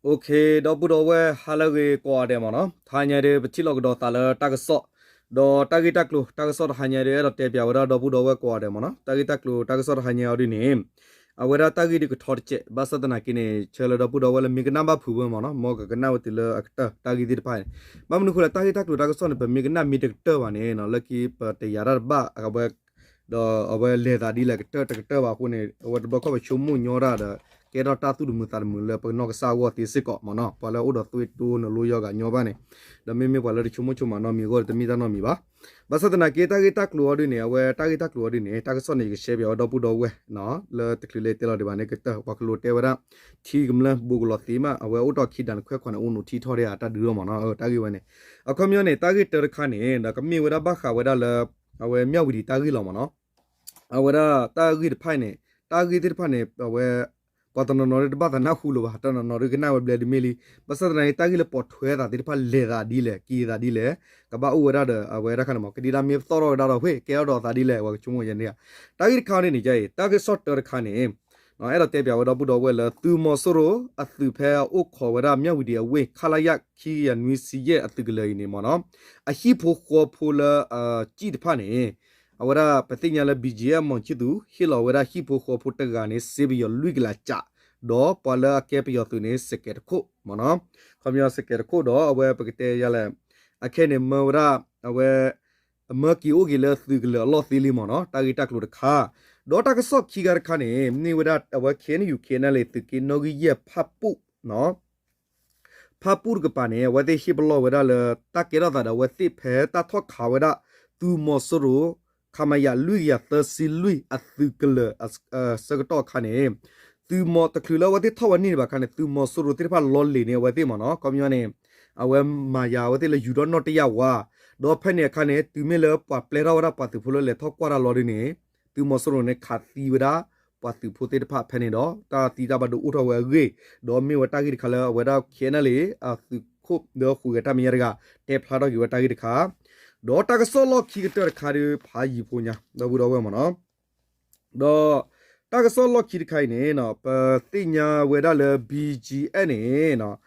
Okay, ဒီပုၢ်ဒီဝဲၢ် ဟါလၢအဂ့ၤကိးဂၤဒဲးမ့ၢ်နီၤ, တဟါညါဒီး ပထံၣ်လိာ်ကဒီးသးလၢတၢ်ကစီၣ်, ဒီးတၢ်ဂ့ၢ်တၢ်ကျိၤ တၢ်ကစီၣ်တဟါညါဒီး အဲၣ်ဒိးတဲပၠးဝဲဒၣ်ဒီပုၢ်ဒီဝဲၢ်ကိးဂၤဒဲးမ့ၢ်နီၤ, တၢ်ဂ့ၢ်တၢ်ကျိၤ တၢ်ကစီၣ်တဟါညါအီၤဒ်န့ၣ် အဝဲဒၣ်တၢ်ဂ့ၢ်ဒုးကထီတစဲး, ဘၣ်ဆၣ်သနာ်က့န့ၣ် ဆၢလၢဒီပုၢ်ဒီဝဲၢ်လၢမ့ၢ်ကနၣ်ဘၣ်ဖုးဝဲမ့ၢ်နီၤ, မ်ကကနၣ်ဝဲတုၤလၢအကတၢၢ်တၢ်ဂ့ၢ်သ့ၣ်တဖၣ်န့ၣ်, ဘၣ်မနုၤအဃိလဲၣ် တၢ်ဂ့ၢ်တၢ်ကျိၤတၢ်ကစီၣ်န့ၣ် ပမ့ၢ်ကနၣ်မ့ၢ်တကတၢၢ်ဘၣ်န့ၣ် လၢခံပတယာ်တၢ်တဘၣ် အဝဲ ဒီးအဝဲလဲၤသးဒ်လဲၣ် ကတၢၢ်တကတၢၢ်ဘၣ်အဃိန့ၣ် အဝဲတဘျီခီၣ်ပဆိကမိၣ်ညီတၢ်ဒီး ကဲထီၣ်တၢ်သူၣ်တမုာ်သးတမုာ်လၢပနီၢ်ကစၢ်အဂီၢ်သ့စ့ၢ်ကီးမ့ၢ်နီၤ, ပှၤလၢအအိၣ်ဒီးသွံၣ်တိနလိယီဂၤညီဘၣ်န့ၣ်, ဒီးမ့မ့ၢ်ပှၤလၢတဆိကမိၣ်ဆိကမးနီတမံၤအဂီၢ်ဒီး တမ့ၢ်တၢ်နီတမံၤဘၣ်. ဘၣ်ဆၣ်သနာ်က့ တၢ်ဂ့ၢ်တၢ်ကျိၤအီၤဒ်န့ၣ် အဝဲတၢ်ဂ့ၢ်တၢ်ကျိၤအီၤဒ်န့ၣ် တၢ်ကစီၣ်န့ၣ် ယကရှဲပၠးဝဲဒီပုၢ်ဒီဝဲၢ် လၢတချုးလၢတဲလီၤဒံးဘၣ်န့ၣ် ကတၢၢ် ပှၤကလိၤတဲဝဲဒၣ် ထံကမျၢၢ်ဘိးကလီၤသ့မး အဝဲအိၣ်တီၢ်ခံဒးန့ၣ် ခွဲးခွါန့ၣ် အိၣ်နုာ်ထံထီၣ်ဒံးဧါ တၢ်ဒုးထီၣ်မ့ၢ်နီၤ, တၢ်ဂ့ၢ်ဝဲန့ၣ်, အခီပညီန့ၣ် တၢ်ဂ့ၢ်တၢတခါန့ၣ် ဒီးကမ့ၢ်ဝဲဒၣ်ဘၣ်ဃးဝဲဒၣ်လၢ အဝဲမၠၣ်ဝံၤဒံးတၢ်ဂ့ၢ်လီၤမ့ၢ်နီၤ. အဝဲဒၣ်တၢ်ဂ့ၢ်တဖၣ်န့ၣ် တၢ်ဂ့ၢ်သ့ၣ်တဖၣ်န့ၣ် အဝဲ ပှၤတနီၤနီၤဒၣ်တဘၣ်သးနၢ်ဟူလၢၤဘၣ်, တနီၤနီၤဒၣ်ကနၣ်ဝဲဘျဲဒ်မ့ၢ်လံ. ဘၣ်ဆၣ်သနာ်က့ တၢ်ဂ့ၢ်လၢပိာ်ထွဲသးသ့ၣ်တဖၣ်လဲၤသးဒ်လဲၣ် က့ၤသးဒ်လဲၣ် ကဘၣ်အိၣ်ဝဲဒၣ်ဒီး အဝဲဒၣ်ခါန့ၣ်မ့ၢ် ကဒံဒၣ်မ့ၢ်ပသီၣ်ထီၣ်ဝဲဒၣ်ဒီး ဖဲကဲထီၣ်ဒီးသးဒ်လဲၣ် အဝဲကဆိကမိၣ်ယဲန့ၣ်ဧါ. တၢ်ဂ့ၢ်တခါန့ၣ်န့ၣ် တၢ်ဂ့ၢ်ကစီၣ်တၢတခါန့ၣ် အဲၣ်ဒိးတဲပၠးဝဲဒီပုၢ်ဒီဝဲၢ်လၢ သုးမီၤစိရိၤအသုးဖဲအအိၣ်ခိးဝဲဒၣ်မၠၣ်ဝံၤဒံးအဝ့ၢ် ခလရ ခံကယၤနွံဆံယဲၢ်အသုးကလၢၤအံၤန့ၣ်မ့ၢ်နီၤ, အဟံၣ်ဖိဃီဖိလၢ စံၣ်တဖၣ်န့ၣ် အဝဲဒၣ်ပသ့ၣ်ညါလၢ ဘံၣ်ကၠံၣ်အဲၣ် မီၤခၠံၣ်သူး ဟ့ၣ်လီၤဝဲဒၣ်ဟံၣ်ဖိဃီဖိတဂၤန့ၣ် စ့ပယီၤလွံၢ်ကလးကး, ဒီးပှၤလၢအကဲပယီၤသုးန့ၣ် စဲးကဲးတခိၣ်မ့ၢ်နီၤ, ခီပညီစဲးကဲးတခိၣ်ဒီး အဝဲပကတဲယၤလဲၣ်, အခဲန့ၣ်မၢဝဲဒၣ် အဝဲ အမၢက့ၤအိၣ်က့ၤလၢသုးကလၢၤအလီၢ်သ့လံမ့ၢ်နီၤ, တၢ်ဂ့ၢ်တၢ်ကျိၤတခါ, ဒီးတၢ်ကစီၣ်ခံခါတခါန့ၣ် မ့ၢ်ဝဲဒၣ်အဝဲ KNU KNLA သုးက့နီၣ်ဂံၢ်ယဲၢ်ဖၣ်ပူၣ် ဖၣ်ပူၣ်တကပၤန့ၣ် အဝဲသ့ၣ်ဟ့ၣ်ပလီၢ်ဝဲဒၣ်လၢ တၢ်ကဲထီၣ်သးဒီးအဝဲသ့ၣ်ဖဲတၢ်ထီၣ်ခးဝဲဒၣ် သုးမီၤစိရိၤ ခမရ လွံၢ်ကယၤသၢဆံလွံၢ်အသုးကလၢၤ ဆၢကတီၢ်အခါန့ၣ် သုးမီၤတချုးလၢအဝဲသ့ၣ်ထီၣ်ဝဲန့ၢ်ဘၣ်အခါန့ၣ် သုးမီၤစိရိၤသ့ၣ်တဖၣ်လီၤလ့ၤန့ၢ်အဝဲသ့ၣ်မ့ၢ်နီၤ, ခီပညီန့ၣ် အဝဲမၤယၤအဝဲသ့ၣ်လၢယူၤထီၣ်နီၣ်တယၢ်ဝါ, ဒီးဖဲန့ၣ်အခါန့ၣ် တုၤမ့ၢ်လၢပှၤပျဲထီၣ်ဝဲဒၣ်ပှၤသုးဖိလၢလဲၤထီၣ်ကွၢ်တၢ်လီၤဒ်န့ၣ် သုးမီၤစိရိၤန့ၣ် ခးသံဝဲဒၣ် ပှၤသုးဖိသ့ၣ်တဖၣ်ဖဲန့ၣ်ဒီး တၢ်သံတၢ်ဘၣ်ဒိအိၣ်ထီၣ်ဝဲအဂ့ၢ်, ဒီးမ့ၢ်ဝဲတၢ်ဂ့ၢ်တခါလၢအဝဲဒၣ် KNLA အသုးခိၣ်ဒီးဃုာ်ဂဲၤတၢ်မဲာ်ညါတဂၤ တဲဖျါထီၣ်က့ၤဝဲတၢ်ဂ့ၢ်တခါ, ဒီးတၢ်ကစီၣ်လီၢ်ခံကတၢၢ်တခါဒီး ဖးယံၤဖိညါ ဒီပုၢ်ဒီဝဲၢ်မ့ၢ်နီၤ, ဒီးတၢ်ကစီၣ်လီၢ်ခံတခါအံၤန့ၣ် ပသ့ၣ်ညါဝဲဒၣ်လၢ ဘံၣ်ကၠံၣ်အဲၣ် န့ၣ်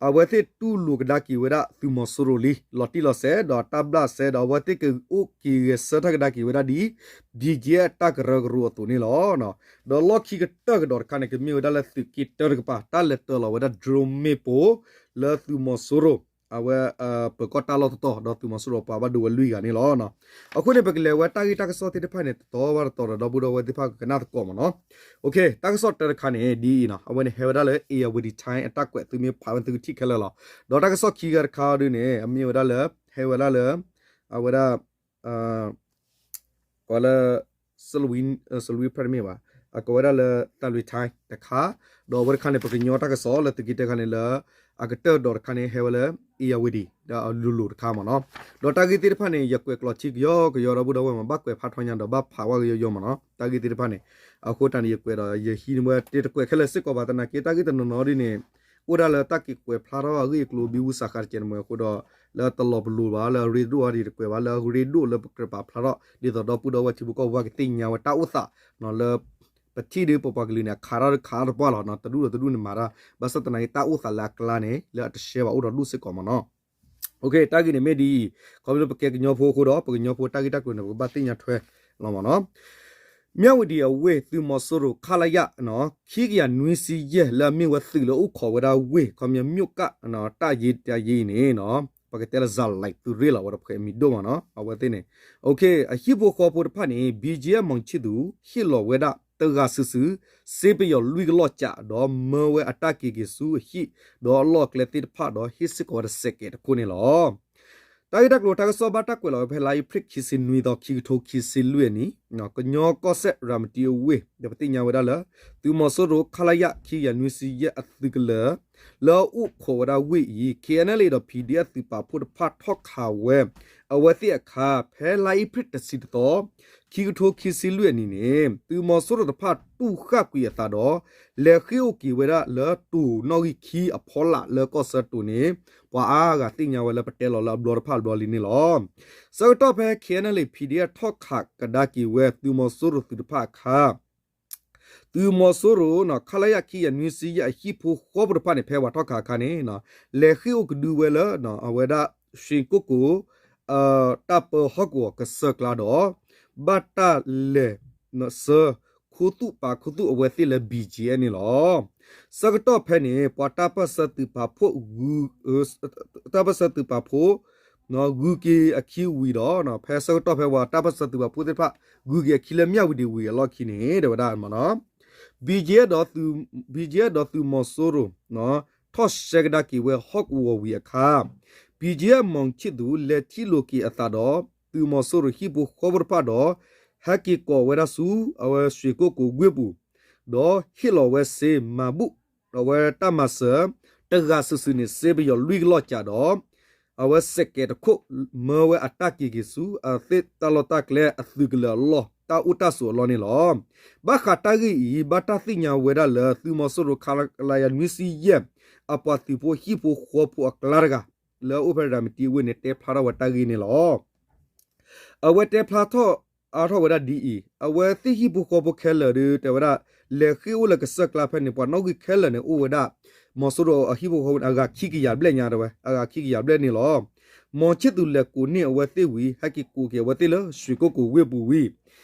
အဝဲသ့ၣ်တူၢ်လိာ်ကဒါက့ၤဝဲဒၣ်သုးမီၤစိရိၤလံ လီၤတံၢ်လီၤဆဲး ဒီးတၢ်ဘျၣ်စဲ ဒီးအဝဲသ့ၣ်ကအိၣ်က့ၤဂဲၤဆၢထၢၣ်ကဒါက့ၤဝဲဒၣ်ဒ် ဘံၣ်ကၠံၣ်အဲၣ် တၢ်ကရၢကရိအသိးန့ၣ်လီၤ. ဒီးလီၢ်ခံကတၢၢ်ကဒီးတခါန့ၣ် ကမ့ၢ်ဝဲဒၣ်လၢသုးက့တၢတကပၤ တၢ်လဲၤတၢလီၤဝဲဒၣ် drone မ့ၣ်ပိၢ် လၢသုးမီၤစိရိၤ အဝဲ ပၢၤကီၢ်တၢ်လီၢ်တတီၤ ဒီးသုးမီၤစိရိၤပှၤဘၣ်ဒိဝဲလွံၢ်ဂၤန့ၣ်လီၤ. အဃိန့ၣ် ပကလဲၤဝဲတၢ်ဂ့ၢ်တၢ်ကစီၣ်သ့ၣ်တဖၣ်န့ၣ် တတီၤဘၣ်တတီၤဒီး ဒီပုၢ်ဒီဝဲၢ်သ့ၣ်တဖၣ်ကကနၣ်သကိးမ့ၢ်နီၤ. တၢ်ကစီၣ်တၢတခါန့ၣ် ဒ်အံၤနီၤ အဝဲန့ၣ်ဟဲဝဲဒၣ်လၢ Ayeyarwady Times အတၢ်ကွဲး သုမ့ၢ်ဖးဝဲသုကထံၣ်ခဲလၢာ်လီၤ. ဒီးတၢ်ကစီၣ်ခံဂၤတခါအံၤဒ်န့ၣ် အမ့ၢ်ဝဲဒၣ်လၢ ဟဲဝဲဒၣ်လၢ အဝဲဒၣ် ကိးလၢ Salween Press တမ့ၢ်ဘၣ်, အကိးဝဲဒၣ်လၢ Thanlwin Times တခါ, ဒီးအဝဲတခါန့ၣ် ပကညီတၢ်ကစီၣ်လၢသုးက့တၢတခါန့ၣ်လၢ အကတၢၢ်ဒီးတခါန့ၣ် ဟဲဝဲလၢ Ayeyarwady ဒီးအလိၤလိၤတခါမ့ၢ်နီၤ. ဒီးတၢ်ဂ့ၢ်သ့ၣ်တဖၣ်န့ၣ် ယကွဲးကျိာ်ထံကယီကယီ ဒီပုၢ်ဒီဝဲၢ်မ့ၢ် ဘၣ်ကွဲးဖးထီညါဒီး ဘၣ်ဖးဝဲကယီကယီမ့ၢ်နီၤ တၢ်ဂ့ၢ်သ့ၣ်တဖၣ်န့ၣ်. အဃိတၢ်န့ၣ် ယကွဲးဒီး ယဟံးန့ၢ်ဝဲတ့ၢ်တကွဲးခဲလၢာ်စ့ၢ်ကီးဘၣ်သနာ်က့ တၢ်ဂ့ၢ်တနီၤနီၤဒ်န့ၣ် အိၣ်ဒၣ်လၢတၢ်က့ၤကွဲးဖျါထီၣ်အဂ့ၢ်အကျိၤ ဘံဘူစးဃာ်တကဲးန့ၣ်မ့ၢ်အဃိဒီး လၢတလီၤပလိာ်ဘၣ် လၢအရ့ဒိၣ်အါဒံးတကွဲးဘၣ် လၢအရ့ဒိၣ်လၢပကြၢးပာ်ဖျါထီၣ် ဒ်သိးဒီပုၢ်ဒီဝဲၢ်ထံဖိကီၢ်ဖိကသ့ၣ်ညါဝဲတၢ်အိၣ်သး လၢ ပထံၣ်ဒ်ပပှၤကလုာ်န့ၣ် အခးထီၣ်တခးတပှၢ်လီၤ တဒူၣ်ဒီးတဒူၣ်န့ၣ်မၤတၢ် ဘၣ်ဆၣ်သနာ်က့ တၢ်အိၣ်သးလၢအကျါန့ၣ် လၢအတရှဲဘၣ်အိၣ်ဒီးဒူၣ်စ့ၢ်ကီးမ့ၢ်နီၤ. တၢ်ဂ့ၢ်န့ၣ်မ့ၢ်ဒ်အံၤ, ခီဖျိပကဲကညီဖိအဃိဒီး ပကညီဖိတၢ်ဂ့ၢ်တၢ်ကျိၤန့ၣ် ပကဘၣ်သ့ၣ်ညါထွဲလီၤမ့ၢ်နီၤ. မၠၣ်ဝံၤဒံးအဝ့ၢ် သုးမီၤစိရိၤ ခလရ ခံကယၤနွံဆံယဲၢ် လၢအမ့ၢ်ဝဲသုးလၢအိၣ်ခိးဝဲဒၣ်ဝ့ၢ် ခီပညီ မြို့က တၢ်ယ့တၢ်ယ့အံၤန့ၣ် ပကတဲလၢ ဇာတ်လိုက် သုးရ့ၣ်လီၤ ဝဲဒီးဖဲမံၤဒိၣ်မ့ၢ်နီၤ အဝဲသ့ၣ်န့ၣ် အဟံၣ်ဖိဃီဖိတဖၣ်န့ၣ် ဘံၣ်ကၠံၣ်အဲၣ် မီၤခၠံၣ်သူး ဟ့ၣ်လီၤဝဲဒၣ်တဂၤစုာ်စုာ် စ့ပယီၤလွံၢ်ကလီၢ်ကး ဒီးမၢဝဲအတၢ်က့ၤက့ၤဆူအဟံၣ် ဒီးအလီၢ်အကျဲသ့ၣ်တဖၣ် ဒီးဟ့ၣ်စ့ၢ်ကီးဝဲဒီးစဲးကဲးတခိၣ်န့ၣ်လီၤ. တၢ်ဂ့ၢ်တၢ်ကျိၤတၢ်ကစီၣ်ဘၣ်တၢ်ကွဲးလီၤဝဲဖဲလါအ့ဖြ့ၣ်ခံဆံနွံသီ ခံကထိခံဆံလွံၢ်အနံၣ် ကညီကီၢ်စဲၣ် ရၤမတံအဝ့ၢ် ဒီးပသ့ၣ်ညါဝဲဒၣ်လၢ သုးမီၤစိရိၤ ခလရ ခံကယၤနွံဆံယဲၢ်အသုးကလၢၤ လၢအအိၣ်ခိးဝဲဒၣ်ဝ့ၢ်အံၤ ခ့ၣ်အဲၣ်အဲၣ်လ်အ့ၣ် ဒီး ပီၣ်ဒီအ့ၣ်ဖ် သုးပာ်ဖှိၣ်တဖၣ်ထီၣ်ခးဝဲ အဝဲသ့ၣ်အခါ ဖဲလါအ့ဖြ့ၣ်တဆံတသီ ခံကထိခံဆံလွံၢ်အနံၣ်န့ၣ် သုးမီၤစိရိၤတဖၣ်တူၢ်ဃၣ်ကွံာ်အသးဒီး လဲၤဃ့ၢ်အိၣ်က့ၤဝဲဒၣ်လၢတိၤနီၣ်ဂံၢ်ခံအဖီလာ်လၢကီၢ်ဆၢတိၤန့ၣ် ပှၤအါဂၤသ့ၣ်ညါဝဲလၢပတဲလီၤလၢအဘျီတဖၣ်အဘျီလံန့ၣ်လီၤ. ဆၢကတီၢ်ဖဲ ခ့ၣ်အဲၣ်အဲၣ်လ်အ့ၣ် ပီၣ်ဒီအ့ၣ်ဖ် ထီၣ်ခးကဒါက့ၤဝဲသုးမီၤစိရိၤသုးတဖၣ်အခါ သုးမီၤစိရိၤ ခလရ ခံကယၤနွံဆံယဲၢ် အဟံၣ်ဖိဃီဖိတဖၣ်န့ၣ် ဖဲပှၤထီၣ်ခးအခါန့ၣ် လဲၤဃ့ၢ်အိၣ်ကဒုဝဲလၢ အဝဲဒၣ် ရွှေကုက္ကို တၢ်ပၢဟီၣ်ကဝီၤကစၢၢ်ကျါဒီး ဘၣ်တၢ်လဲၤဆှၢ ခူသူၣ်ပာ်ခူသူၣ်အဝဲသ့ၣ်လၢ ဘံၣ်ကၠံၣ်အဲၣ်န့ၣ်လီၤ. ဆၢကတီၢ်ဖဲန့ၣ် ပှၤတၢ်ပၢၢ်ဆၢသုးပာ်ဖှိၣ် တၢ်ပၢၢ်ဆၢသုးပာ်ဖှိၣ် ဂုၤက့ၤအခံဝံၤဒီး ဖဲဆၢကတီၢ်ဖဲပှၤတၢ်ပၢၢ်ဆၢသုးပာ်ဖှိၣ်သ့ၣ်တဖၣ် ဂုၤက့ၤအခံလၢမၠၣ်ဝတံၤဝံၤအလီၢ်ခံန့ၣ် တဲဝဲဒၣ် ဘံၣ်ကၠံၣ်အဲၣ်ဒီးသုးမီၤစိရိၤ ထီၣ်ရှဲကဒါက့ၤဝဲဟီၣ်ကဝီၤဝံၤအခါ ဘံၣ်ကၠံၣ်အဲၣ် မောင်ချစ်သူ လဲၤထံၣ်လိာ်က့ၤအသးဒီး သုးမီၤစိရိၤဟံၣ်ဖိဃီဖိတဖၣ်ဒီး ဟဲက့ၤကိးဝဲဒၣ်ဆူ အဝဲ ရွှေကုက္ကို ဝ့ၢ်ပူၤ ဒီးဟ့ၣ်လီၤဝဲစ့မၤဘူၣ် ဒီးအဝဲတၢ်မၤစၢၤ တဂၤစုာ်စုာ်န့ၣ် စ့ပယီၤလွံၢ်ကလီၢ်ကးဒီး အဝဲစဲးကဲးတခိၣ် မၢဝဲအတၢ်က့ၤက့ၤဆူ အသ့ၣ်တၢ်လီၢ်တၢ်ကျဲအသုးကလၢၤအလီၢ် တၢ်အိၣ်တၢ်ဆိးအလီၢ်န့ၣ်လီၤ. ဘၣ်ဃးတၢ်ဂ့ၢ်အံၤ ဘၣ်တၢ်သ့ၣ်ညါဝဲဒၣ်လၢ သုးမီၤစိရိၤ ခလရ နွံဆံယဲၢ် အပှၤသုးဖိဟံၣ်ဖိဃီဖိအကျါတဂၤ လၢအအိၣ်ဖဲရၤမတံဝ့ၢ်န့ၣ် တဲဖျါထီၣ်ဝဲတၢ်ဂ့ၢ်န့ၣ်လီၤ. အဝဲတဲဖျါထီၣ်အါထီၣ်ဝဲဒၣ်ဒ်အံၤ, အဝဲသ့ၣ်ဟံၣ်ဖိဃီဖိခဲလၢာ်ဒီး တဲဝဲဒၣ် လဲၤဃ့ၢ်အိၣ်လၢကစၢၢ်ကျါဖဲန့ၣ် ပှၤနီၣ်ဂံၢ်ခဲလၢာ်န့ၣ် အိၣ်ဝဲဒၣ် မီၤစိရိၤအဟံၣ်ဖိဃီဖိန့ၣ် အဂၤခံကယၤဘျဲၣ်ညါတဲဝဲ အဂၤခံကယၤဘျဲၣ်န့ၣ်လီၤ. မီၤချစ်သူ လဲၤကိးန့ၢ်အဝဲသ့ၣ်ဝံၤ ဟဲက့ၤကိးက့ၤအဝဲသ့ၣ်လၢ ရွှေကုက္ကို ဝ့ၢ်ပူၤဝံၤ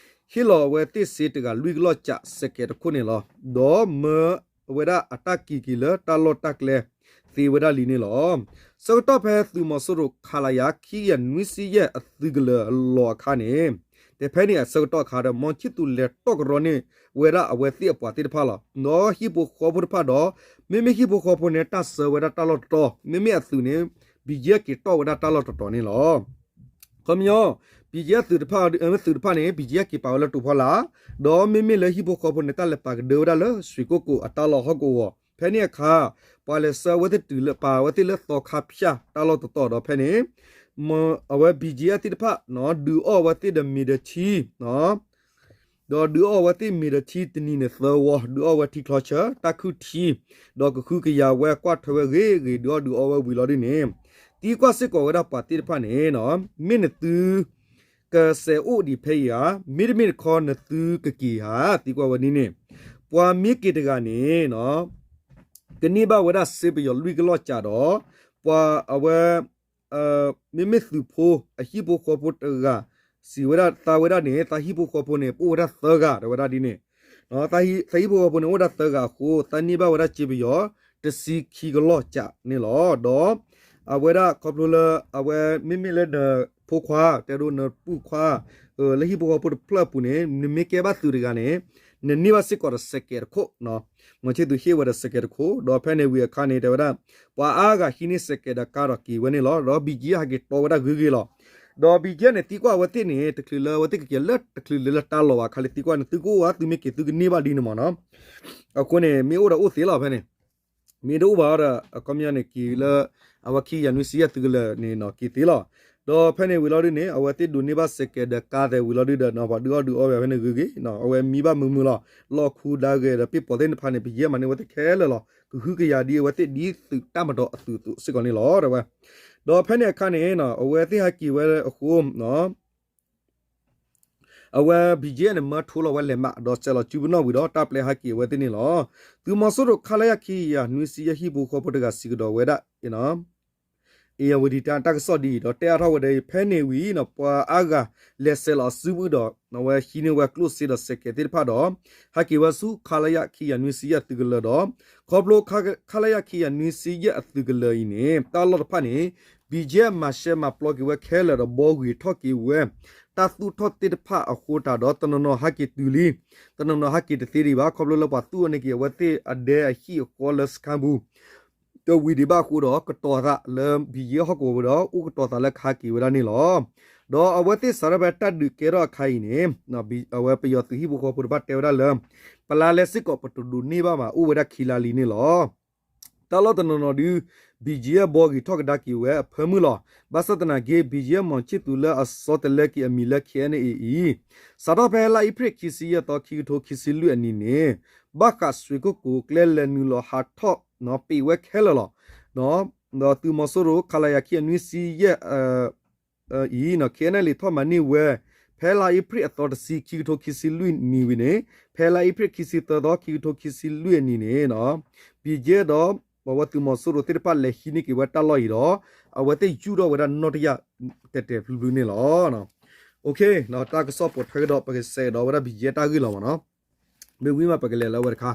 ဟ့ၣ်လီၤအဝဲသ့ၣ်စ့တဂၤလွံၢ်ကလီၢ်ကး စဲးကဲးတခိၣ်န့ၣ်လီၤ. ဒီးမၢ အဝဲဒၣ်အတၢ်က့ၤက့ၤလၢတၢ်လီၢ်တၢ်ကျဲသ့ဝဲဒၣ်လံန့ၣ်လီၤ. ဆၢကတီၢ်ဖဲသုးမီၤစိရိၤ ခလရ ခံကယၤနွံဆံယဲၢ် အသုးကလၢၤအလီၢ်အခါန့ၣ် တဲဖဲန့ၣ်အဆၢကတီၢ်အခါဒီး မီၤချစ်သူ လဲၤတီၢ်ကရီန့ၢ်ဝဲဒၣ်အဝဲသ့ၣ်အပှၤသ့ၣ်တဖၣ်လီၤ. ဒီးဟံၣ်ဖိဃီဖိတဖၣ်ဒီး မ့မ့ၢ်ဟံၣ်ဖိဃီဖိန့ၣ် တၢ်ဆၢဝဲဒၣ်တၢ်လီၢ်တတီၤ, မ့မ့ၢ်အသုးန့ၣ် ဘံၣ်ကၠံၣ်အဲၣ် က့ၤတီၢ်ဝဲဒၣ်တၢ်လီၢ်တတီၤန့ၣ်လီၤ. ခီပညီ ဘံၣ်ကၠံၣ်အဲၣ်သုးတဖၣ် သုးတဖၣ်န့ၣ် ဘံၣ်ကၠံၣ်အဲၣ် က့ၤပာ်ဝဲလၢတိၤဖီလာ်, ဒီးမ့မ့ၢ်လၢဟံၣ်ဖိဃီဖိန့ၣ် တၢ်လဲၤပာ်ကဒၢဝဲဒၣ်လၢ ရွှေကုက္ကို အတၢ်လီၢ်ဟီၣ်ကဝီၤ, ဖဲန့ၣ်အခါ ပှၤလဲၤဆှၢအဝဲသ့ၣ်တုၤလၢပာ်ဝဲသ့ၣ်လၢသီခါဖၠၣ်တၢ်လီၢ်တတီၤဒီးဖဲန့ၣ် အဝဲ ဘံၣ်ကၠံၣ်အဲၣ် သ့ၣ်တဖၣ် ဒုးအီၣ်ဝဲသ့ၣ်ဒီးမ့ၤဒီးထံ ဒီးဒုးအီၣ်ဝဲသ့ၣ်မ့ၤဒီးထံတနံၤန့ၣ်သၢဝီ, ဒုးအီၣ်ဝဲထံချီဆၢ တၢ်ခုၣ်ထံ, ဒီးကဃုကယၤဝဲကွၢ်ထွဲဝဲဂ့ၤဂ့ၤ, ဒုးအီၣ်ဒုးအီဝဲဝံၤလီၤဒုန့ၣ် သံကွၢ်စ့ၢ်ကီးဝဲဒၣ်ပှၤသ့ၣ်တဖၣ်န့ၣ် မ့ၢ်နသု ကစဲးအိၣ်ဒံးဖဲအံၤဧါ, မ့တမ့ၢ်တခီနသုကက့ၤဧါ, သံကွၢ်ဝဲဒ်န့ၣ်, ပှၤမ့ၢ်က့ၤတဂၤန့ၣ် ကန့ၢ်ဘၣ်ဝဲဒၣ်စ့ပယီၤလွံၢ်ကလီၢ်ကးဒီး ပှၤအဝဲ မ့မ့ၢ်သုးဖိအဟံၣ်ဖိဃီဖိတဂၤ စံးဝဲဒၣ်သးဝဲဒၣ်န့ၣ် သးဟံၣ်ဖိဃီဖိန့ၣ် ပအိၣ်ဝဲဒၣ်သၢဂၤ တဲဝဲဒၣ်ဒ်န့ၣ်, သးဟံၣ်ဖိဃီဖိန့ၣ် အိၣ်ဝဲဒၣ်သၢဂၤအဃိ သးန့ၢ်ဘၣ်ဝဲဒၣ်စ့ပယီၤ တဆံခံကလီၢ်ကးန့ၣ်လီၤ. ဒီး အဝဲဒၣ်ခီဖျိလၢ အဝဲမ့မ့ၢ်လၢနဖိခွါ တဲဒိနပုၢ်ခွါ လၢဟံၣ်ဖိဃီဖိတဖျၢၣ်အပူၤန့ၣ် နမ့ၢ်ကဲဘၣ်သုးတဂၤန့ၣ် နန့ၢ်ဘၣ်စ့ၢ်ကီးဒီးစဲးကဲးတခိၣ်, မီၤချစ်သူဟ့ၣ်ဝဲဒီးစဲးကဲးတခိၣ်, ဒီးဖဲန့ၣ်ဝံၤအခါန့ၣ် တဲဝဲဒၣ် ပှၤအါဂၤဟံးန့ၢ်စဲးကဲးဒီးကါဒီးက့ၤဝဲန့ၣ်လီၤ. ဒီး ဘံၣ်ကၠံၣ်အဲၣ် ဟဲက့ၤတီဝဲဒၣ်ဂ့ၤဂ့ၤလီၤ. ဒီး ဘံၣ်ကၠံၣ်အဲၣ် န့ၣ် သံကွၢ်အဝဲသ့ၣ်န့ၣ် တချုးလၢအဝဲသ့ၣ်ကက့ၤလၢတချုးလၢလၢတၢ်လီၢ်ဘၣ်ခါလံ သံကွၢ်န့ၣ် သုကအိၣ်ဧါ သုမ့ၢ်က့ၤသုကန့ၢ်ဘၣ်ဒ်န့ၣ်မးနီၤ. အဃိန့ၣ် မ့ၢ်အိၣ်ဒီးအိၣ်သ့လီၤဖဲန့ၣ် မ့ၢ်တအိၣ်ဘၣ်ဒီး အခီပညီန့ၣ် က့ၤလၢ အဝဲခံကယၤနွံဆံယဲၢ်သုးကလၢၤန့ၣ်နီၤ က့ၤသ့လီၤ. ဒီးဖဲန့ၣ်ဝံၤလီၤဒုန့ၣ် အဝဲသ့ၣ်ဒိးန့ၢ်ဘၣ်စဲးကဲးဒီးကါသဲးဝံၤလီၤဒုဒီး ပှၤဒုးအီၣ်ဒုးအီဝဲဖဲန့ၣ်ဂ့ၤဂ့ၤ အဝဲမံဘၣ်မုာ်မုာ်လီၤ. လီၢ်ခူဒါဂဲၤဒီးပ့ၢ်ပိာ်သ့ၣ်တဖၣ်န့ၣ် ဘံၣ်ကၠံၣ်အဲၣ် မၤန့ၢ်အဝဲသ့ၣ်ခဲလၢာ်လီၤ. ကဟုကယာ်ဒ်အဝဲသ့ၣ်ဒ်သုးတၢ်မၤဒီးအသုးစ့ၢ်ကီးန့ၣ်လီၤ တဲဝဲ. ဒီးဖဲန့ၣ်အခါန့ၣ် အဝဲသ့ၣ်ဟဲက့ၤဝဲအဃိ အဝဲ ဘံၣ်ကၠံၣ်အဲၣ် န့ၣ် မၢထိလီၤဝဲလဲၤမး ဒီးစဲးလီၤစုပနီၣ်ဝံၤဒီး တၢ်ပျဲဟဲက့ၤအဝဲသ့ၣ်န့ၣ်လီၤ. သုးမီၤစိရိၤ ခလရ ခံကယၤနွံဆံယဲၢ် ဟံၣ်ဖိဃီဖိတဂၤစံးကဒီးဝဲဒၣ် အ့ၣ်ယၣ်ဝတံၤတၢ်ကစီၣ်ဒ်အံၤ ဒီးတဲအါထီၣ်ဝဲဒီး ဖဲန့ၣ်ဝံၤ ပှၤအါဂၤလဲၤဆဲးလီၤအစုပူၤဒီး အဝဲဟံးန့ၢ်ဝဲကျိၣ်စ့ဒီးစဲးကဲးသ့ၣ်တဖၣ်ဒီး ဟဲက့ၤဝဲဆူ ခလရ ခံကယၤနွံဆံယဲၢ် အသုးကလၢၤဒီး ခီဖျိ ခလရ ခံကယၤနွံဆံယဲၢ် အသုးကလၢၤအံၤန့ၣ် တၢ်လီၢ်တဖၣ်န့ၣ် ဘံၣ်ကၠံၣ်အဲၣ် မၤရှဲမၤပျီက့ၤဝဲခဲလၢာ်ဒီး ဘှီဂ့ၤထီၣ်က့ၤဝဲ တၢ်သူၣ်ထီၣ်သ့ၣ်တဖၣ်အဃိတၢ်ဒီး တနီၤနီၤဟဲက့ၤတုၤလံ, တနီၤနီၤဟဲက့ၤတသ့ဒံးဘၣ် ခီဖျိလၢပှၤသူၣ်အီၤန့ၢ်က့ၤအဝဲသ့ၣ်အဒဲအဟံၣ်အဃီလၢစခါပူၤ တဝံၤဒံးဘၣ်အဃိဒီး ကတီၤသးလၢ ဘံၣ်ကၠံၣ်အဲၣ် ဟီၣ်ကဝီၤပူၤဒီး အိၣ်ကတီၤသးလၢကဟဲက့ၤဝဲဒၣ်န့ၣ်လီၤ. ဒီးအဝဲသ့ၣ်စးထီၣ်ဖဲတၢ်ဒုးကဲထီၣ်အခါအံၤန့ၣ် အဝဲပယီၤသုးဟံၣ်ဖိဃီဖိတဖၣ်တဲဝဲဒၣ်လၢ ပလါလဲစ့ၢ်ကီးပတဒိးန့ၢ်ဘၣ်ဘၣ် အိၣ်ဝဲဒၣ်ခံလါလံန့ၣ်လီၤ. တၢ်လီၢ်တနီၤနီၤဒု ဘံၣ်ကၠံၣ်အဲၣ် ဘှီဂ့ၤထီၣ်ကဒါက့ၤဝဲအဖၢမုၢ်လီၤ. ဘၣ်ဆၣ်သနာ်က့ ဘံၣ်ကၠံၣ်အဲၣ် မောင်ချစ်သူ လၢအဆီတလဲက့ၤအမံၤလၢ ခဲအံၤန့ၣ်အံၤ စးထီၣ်ဖဲလါအ့ဖြ့ၣ်ခံဆံယဲၢ်သီ ခံကထိခံဆံလွံၢ်အနံၤန့ၣ် ဘၣ်ဃးရွှေကုက္ကို ကျဲလဲၤနုာ်လီၤဟးထီၣ် ပံးဝဲခဲလၢာ်လီၤ. ဒီးသုးမီၤစိရိၤ ခလရ ခံကယၤနွံဆံယဲၢ် အံၤ ခဲအံၤန့ၣ် လဲၤထီၣ်မၤန့ၢ်ဝဲ ဖဲ ဖဲလါအ့ဖြ့ၣ်အသီတဆံ ခံကထိခံဆံလွံၢ်နံၣ်ဝံၤန့ၣ်, ဖဲလါအ့ဖြ့ၣ်ခံဆံသၢသီ ခံကထိခံဆံလွံၢ်အနံၤန့ၣ် BGF ဒီး ပဝဲသုးမီၤစိရိၤသ့ၣ်တဖၣ်လဲၤဟံးန့ၢ်က့ၤဝဲတၢ်လီၢ်အံၤဒီး အဝဲသ့ၣ်ယူၢ်ထီၣ်ဝဲဒၣ်နီၣ်တယၢ် တဲာ်တဲာ်ဖျုးဖျုးန့ၣ်လီၤ. တၢ်ကစီၣ်ပိာ်ထွဲကဒီး ပကစဲးကဒီးဝဲဒၣ် BGF တၢ်ဂ့ၢ်လီၤမ့ၢ်နီၤ. မ့ၢ်ဝံၤမးပကလဲၤလၢအဝဲတခါ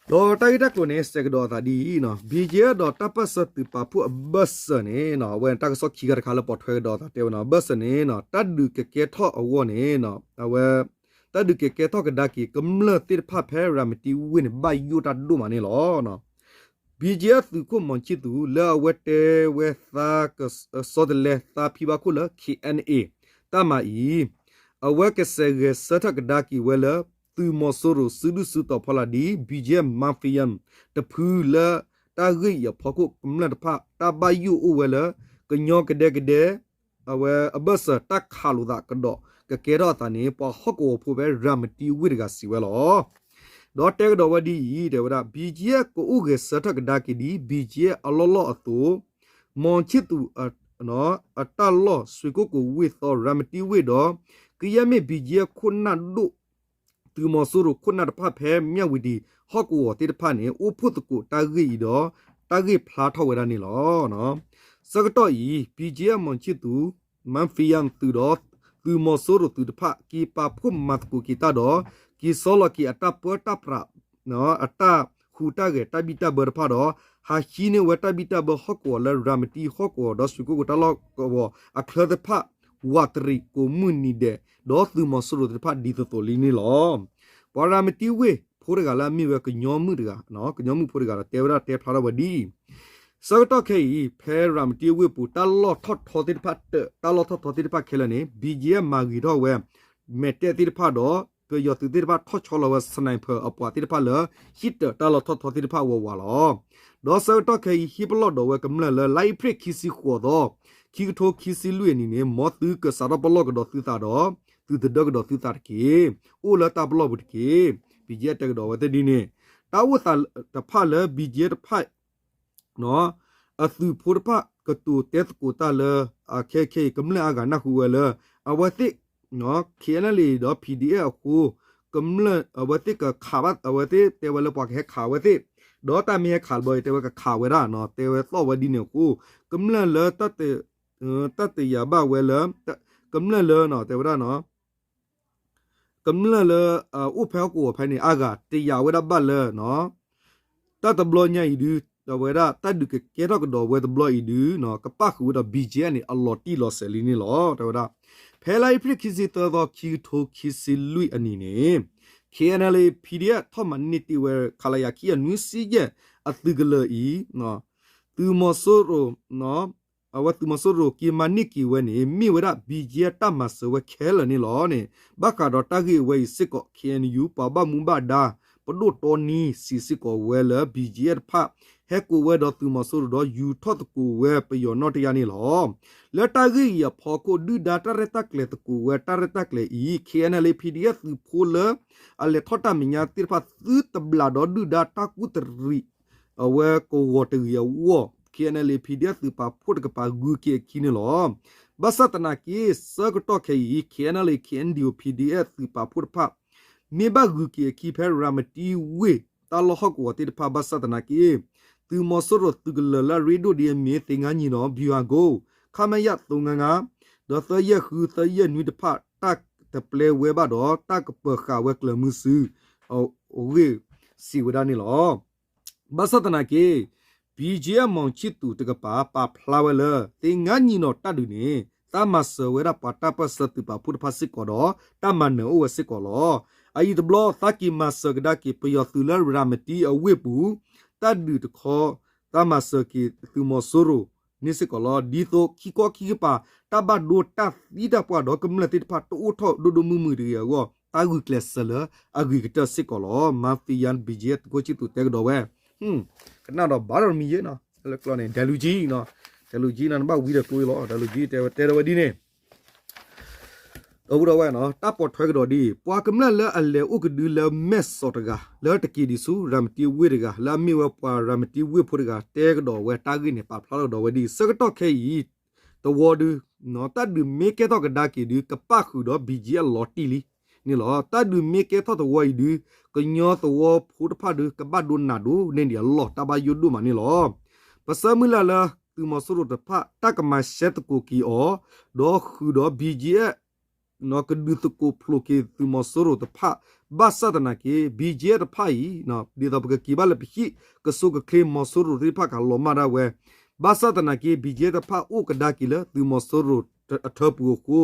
ဒီးတၢ်ဂ့ၢ်တၢ်ကျိၤန့ၣ် စဲးကဒီးအသးဒ်အံၤ, BGF ဒီးတၢ်ပၢၢ်ဆၢသုးပာ်ဖှိၣ်အဘၢၣ်စၢၤန့ၣ် အဝဲတၢ်ကစီၣ်ခံဂၤတခါလၢပိာ်ထွဲကဒီးအသးတဲဝဲန့ၣ် အဘၢၣ်စၢၤန့ၣ် တၢ်ဒုးကကဲထီၣ်အဂီၢ်န့ၣ် အဝဲ တၢ်ဒုးကကဲထီၣ်ကဒါက့ၤ ကမျၢၢ်သ့ၣ်တဖၣ်ဖဲရၤမတံဝ့ၢ်န့ၣ် ဘၣ်ယိၣ်တၢ်ဒိၣ်မးန့ၣ်လီၤ. BGF သုးခိၣ်မီၤဆံၣ်သူး လၢအဝဲတဲဝဲသးကစီတလဲသးဖံဘၣ်ခိၣ်လၢ KNA တၢ်မၤအံၤ အဝဲကစဲးဂဲၤဆၢထၢၣ်ကဒါက့ၤဝဲလၢ သုးမီၤစိရိၤစုဒုၣ်စုတီၤဖီလာ်ဒ် BGF Mafia တဖုလၢ တၢ်ဂ့ၢ်အံၤအဖီခိၣ်ကမျၢၢ်တဖၣ် တၢ်ဘၣ်ယိၣ်အိၣ်ဝဲလၢ ကညီကဒဲကဒဲ အဝဲအဘၢၣ်စၢၤတၢ်ခးလိာ်သးကဒီး ကကဲထီၣ်အသးန့ၣ် ပှၤဟီၣ်ကဝီၤဖိဖဲရၤမတံဝ့ၢ်တဂၤစံးဝဲလီၤ. ဒီးတဲကဒီးဝဲဒ်အံၤ တဲဝဲဒၣ် BGF ကအိၣ်ဂဲၤဆၢထၢၣ်ကဒါက့ၤဒ် BGF အလီၢ်လီၢ်အသိး မီၤဆံၣ်သူး အတၢ်လီၢ် ရွှေကုက္ကို ဝ့ၢ်သီ ရၤမတံဝ့ၢ်ဒီး ကယဲၢ်မ့ၢ် BGF ခိၣ်နၢ်ဒိၣ် သုးမီၤစိရိၤခိၣ်နၢ်တဖၣ်ဖဲ မြဝတီ ဟီၣ်ကဝီၤသ့ၣ်တဖၣ်န့ၣ် အိၣ်ဖှိၣ်သကိးတၢ်ဂ့ၢ်အံၤဒီး တၢ်ဂ့ၢ်ဖျါထီၣ်ဝဲဒၣ်န့ၣ်လီၤ. ဆၢကတီၢ်အံၤ BGF မီၤဆံၣ်သူး Mafia သုးဒီး သုးမီၤစိရိၤသုးတဖၣ် က့ၤပာ်ဖှိၣ်မၤသကိးက့ၤတၢ်ဒီး က့ၤဆီလီၤက့ၤအတၢ်ပၢတၢ်ပြး အတၢ်ဟူးတၢ်ဂဲၤတၢ်ဘံၣ်တၢ်ဘၢတဖၣ်ဒီး ဟးဟံးန့ၢ်ဝဲတၢ်ဘံၣ်တၢ်ဘၢဟီၣ်ကဝီၤလၢရၤမတံဟီၣ်ကဝီၤဒီး ရွှေကုက္ကို တၢ်လီၢ်ကဝီၤအချၢသ့ၣ်တဖၣ် ဝးတရံး ကိးမုၢ်နံၤဒဲး ဒီးသုးမီၤစိရိၤသ့ၣ်တဖၣ်ဒ်သိးသိးလံန့ၣ်လီၤ. ပှၤရၤမတံဝ့ၢ်ဖိတဂၤလၢအမ့ၢ်ဝဲကညီမုၣ်တဂၤ, ကညီမုၣ်ဖိတဂၤဒီး တဲဝဲဒၣ်တဲဖျါထီၣ်ဝဲဒ်အံၤ, ဆၢကတီၢ်ခဲအံၤ ဖဲရၤမတံဝ့ၢ်ပူၤ တၢ်လီၢ်ထီၣ်ထီသ့ၣ်တဖၣ်တၢး တၢ်လီၢ်ထီၣ်ထီသ့ၣ်တဖၣ်ခဲလၢာ်န့ၣ် BGF မၤဂ့ၤထီၣ်ဝဲ မဲာ်တဲးသ့ၣ်တဖၣ်ဒီး ပယီၤသုးသ့ၣ်တဖၣ်ထီၣ်ဆီလီၤဝဲ sniper အပှၤသ့ၣ်တဖၣ်လၢ ဟံၣ်တၢးတၢ်လီၢ်ထီၣ်ထီသ့ၣ်တဖၣ်အဝးဝးလီၤ. ဒီးဆၢကတီၢ်ခဲအံၤ ဟံၣ်ပလီၢ်ဒီးဝဲကမျၢၢ်လၢ လါအ့ဖြ့ၣ်ခံဆံဃိးသီ ခံကထိခံဆံလွံၢ်အနံၤန့ၣ် မ်သုကစးထီၣ်ပလီၢ်ကဒီးသုသးဒီး သုသဒၢကဒီးသုသးတက့ၢ်. အိၣ်လၢတၢ်ပလီၢ်ပူၤတက့ၢ်. BGF တဲကဒီးဝဲသ့ၣ်ဒ်န့ၣ်, တၢ်အိၣ်သးတဖၣ်လၢ BGF တဖၣ် အသုးဖိတဖၣ်ကတိၤတဲသကိးတၢ်လၢ အခဲခဲအံၤ ကမျၢၢ်အါဂၤနၢ်ဟူဝဲလၢ အဝဲသ့ၣ် KNLA ဒီး PDF အဃိ ကမျၢၢ်အဝဲသ့ၣ်ကခးဘၣ် အဝဲသ့ၣ်တဲဝဲလၢပှၤကဟဲခးအဝဲသ့ၣ်, ဒီးတၢ်မ့ၢ်ဟဲခးတဘျီအံၤ တဲဝဲကခးဝဲဒၣ်နီၤ တဲဝဲသီၣ်ဝဲဒ်န့ၣ်အဃိ ကမျၢၢ်လၢ တၢ်တယာ်ဘၣ်ဝဲလၢ ကမျၢၢ်လၢနီၤ တဲဝဲဒၣ်နီၤ ကမျၢၢ်လၢ အိၣ်ဖဲဟီၣ်ကဝီၤဖဲန့ၣ် အါဂၤတယာ်ဝဲဒၣ်ဘၣ်လၢ တၢ်တဘျီညါအံၤဒု တဲဝဲဒၣ် တၢ်ဒုးကကဲထီၣ်ကဒီးဝဲတဘျီအံၤဒု ကပၣ်ဃုာ်ဝဲဒီး BGF န့ၣ် အလီၤတံၢ်လီၤဆဲးလံန့ၣ်လီၤ တဲဝဲဒၣ်. ဖဲလါအ့ဖြ့ၣ်ခံဆံသၢသီ ခံကထိခံဆံလွံၢ်အနံၤန့ၣ် KNLA PDF ထီၣ်မၤန့ၢ်တ့ၢ်ဝဲ ခလရ ခံကယၤနွံဆံယဲၢ် အသုးကလၢၤအံၤ သုးမီၤစိရိၤ အဝဲသုးမီၤစိရိၤက့ၤမၤန့ၢ်က့ၤဝဲန့ၣ် မ့ၢ်ဝဲဒၣ် BGF တၢ်မၤစၢၤဝဲခဲလၢာ်န့ၣ်လီၤန့ၣ် ဘၣ်ဃးဒီးတၢ်ဂ့ၢ်အဝဲအံၤစ့ၢ်ကီး KNU ပှၤဘၣ်မူဘၣ်ဒါ ပဒိၣ်တီနံစံးစ့ၢ်ကီးဝဲလၢ BGF တဖၣ် ဟဲကိးဝဲဒီးသုးမီၤစိရိၤဒီးယူၤထီၣ်သကိးဝဲပယီၤနီၣ်တယၢ်န့ၣ်လီၤ. လၢတၢ်ဂ့ၢ်အံၤအဖီခိၣ် ဒုၣ်ဒါတၢ်ရဲၣ်တၢ်ကျဲၤသကိးဝဲတၢ်ရဲၣ်တၢ်ကျဲၤအံၤ KNLA PDF သုးဖိလၢ အလဲၤထီၣ်တၢ်မဲာ်ညါသ့ၣ်တဖၣ်သုတဘျးဒီးဒုၣ်ဒါတၢ်ကူၣ်တရံး အဝဲကဝီၤတဂ့ၤအဂီၢ် KNLA PDF သုးပာ်ဖှိၣ်တကပၤဂုၤက့ၤအခံန့ၣ်လီၤ. ဘၣ်ဆၣ်သနာ်က့ ဆၢကတီၢ်ခဲအံၤ KNLA KNDO PDF သုးပာ်ဖှိၣ်တဖၣ် မ့ၢ်ဘၣ်ဂုၤက့ၤအခံဖဲရၤမတံဝ့ၢ် တၢ်လီၢ်ဟီၣ်ကဝီၤသ့ၣ်တဖၣ် ဘၣ်ဆၣ်သနာ်က့ သုးမီၤစိရိၤသုးကလၢၤလၢအရ့ဒိၣ်ဒ်အမ့ၢ် သ့ၣ်ငါနံၤနီၤ ဗျူဟာကုန်း ခမရ သုံးငါးငါး ဒီးသၢယဲၢ်ဃု သၢယဲၢ်နွံတဖၣ် တၢ်တပျဲဝဲဘၣ်ဒီး တၢ်ကပၢၤဃာ်ဝဲကျၢၤမုဆူ အဂ့ၢ်စံးဝဲဒၣ်န့ၣ်လီၤ. ဘၣ်ဆၣ်သနာ်က့ BGF မီၤဆံၣ်သူးတကပၤ ပာ်ဖျါဝဲလၢ သ့ၣ်ငါနံၤနီၤတၢ်ဒုးန့ၣ် သးမၤစၢၤဝဲဒၣ်ပှၤတၢ်ပၢၢ်ဆၢသုးပာ်ဖှိၣ်တဖၣ်စ့ၢ်ကီးဒီး တၢ်မၤနၢၤအိၣ်ဝဲစ့ၢ်ကီးလီၤ. အအံၤတဘျီ သးက့ၤမၤစၢၤကဒါက့ၤပယီၤသုးလၢရၤမတံအဝ့ၢ်ပူၤ တၢ်ဒုးတခီ သးမၤစၢၤက့ၤသုးမီၤစိရိၤန့ၣ်စ့ၢ်ကီးလီၤ. ဒ်သိးခံခီခံကပၤ တၢ်ဘၣ်ဒိတၢ်သံတၢ်ပှၢ်ဒီးကမျၢၢ်သ့ၣ်တဖၣ်တအိၣ်ထီၣ်ဒိၣ်ဒိၣ်မုၢ်မုၢ်တဂ့ၤအဂီၢ် တၢ်ဂုာ်ကျဲးစၢးလၢအဂ့ၤကတၢၢ်စ့ၢ်ကီးလီၤ. မၤဖံးယါ BGF သုးခိၣ်ဆံၣ်သူးတဲကဒီးဝဲ ကနၣ်ဒီးဘၣ်ဒီးမံၤယဲနီၤ လၢကျိာ်န့ၣ် ဒဲလူကၠံနီၤ ဒဲလူကၠံနီၤ နဘၣ်ဝံဒီးကျိအံၤလီၤ ဒဲလူကၠံတဲဝဲဒ်န့ၣ် ဒီပုၢ်ဒီဝဲၢ်နီၤ တၢ်ပိာ်ထွဲကဒီးဒ်အံၤ ပှၤကမျၢၢ်လၢအလဲၤအိၣ်ကဒုလၢမဲၢ်စီးတဂၤ လၢတက့ၤဒံးဆူရၤမတံဝ့ၢ်တဂၤ လၢအမ့ၢ်ဝဲပှၤရၤမတံဝ့ၢ်ဖိတဂၤ တဲကဒီးဝဲတၢ်ဂ့ၢ်န့ၣ် ပာ်ဖျါထီၣ်ကဒီးဝဲဒ်အံၤ ဆၢကတီၢ်ခဲအံၤ တဝီဒု တၢ်ဒုးမ့ၢ်ကဲထီၣ်ကဒါက့ၤဒုး ကပၣ်ဃုာ်ဒီး ဘံၣ်ကၠံအလီၤတံၢ်လံန့ၣ်လီၤ. တၢ်ဒုးမ့ၢ်ကဲထီၣ်သဝီအံၤဒုး ကညီသဝီဖိတဖၣ်ဒုး ကဘၣ်ဒိနးဒိၣ်န့ၢ်ဒံးအလီၢ် တၢ်ဘၣ်ယိၣ်ဒိၣ်မးန့ၣ်လီၤ. ပဆၢမုၢ်လၢ်လၢသုးမီၤစိရိၤတဖၣ် တၢ်ကမၤရှဲသကိးက့ၤအီၤ ဒီးဃုာ်ဒီး ဘံၣ်ကၠံ ကဒုးသကိးဖျိးက့ၤသုးမီၤစိရိၤတဖၣ် ဘၣ်ဆၣ်သနာ်က့ ဘံၣ်ကၠံတဖၣ်အံၤ ဒ်သိးပကက့ၤဘၣ်လၢပဟံၣ် ကစိကချ့မီၤစိရိၤသ့ၣ်တဖၣ်ကလီၤမၢ်ဒၣ်ဝဲ ဘၣ်ဆၣ်သနာ်က့ ဘံၣ်ကၠံတဖၣ် အိၣ်ကဒါက့ၤလၢသုးမီၤစိရိၤအထၢပူၤအဃိ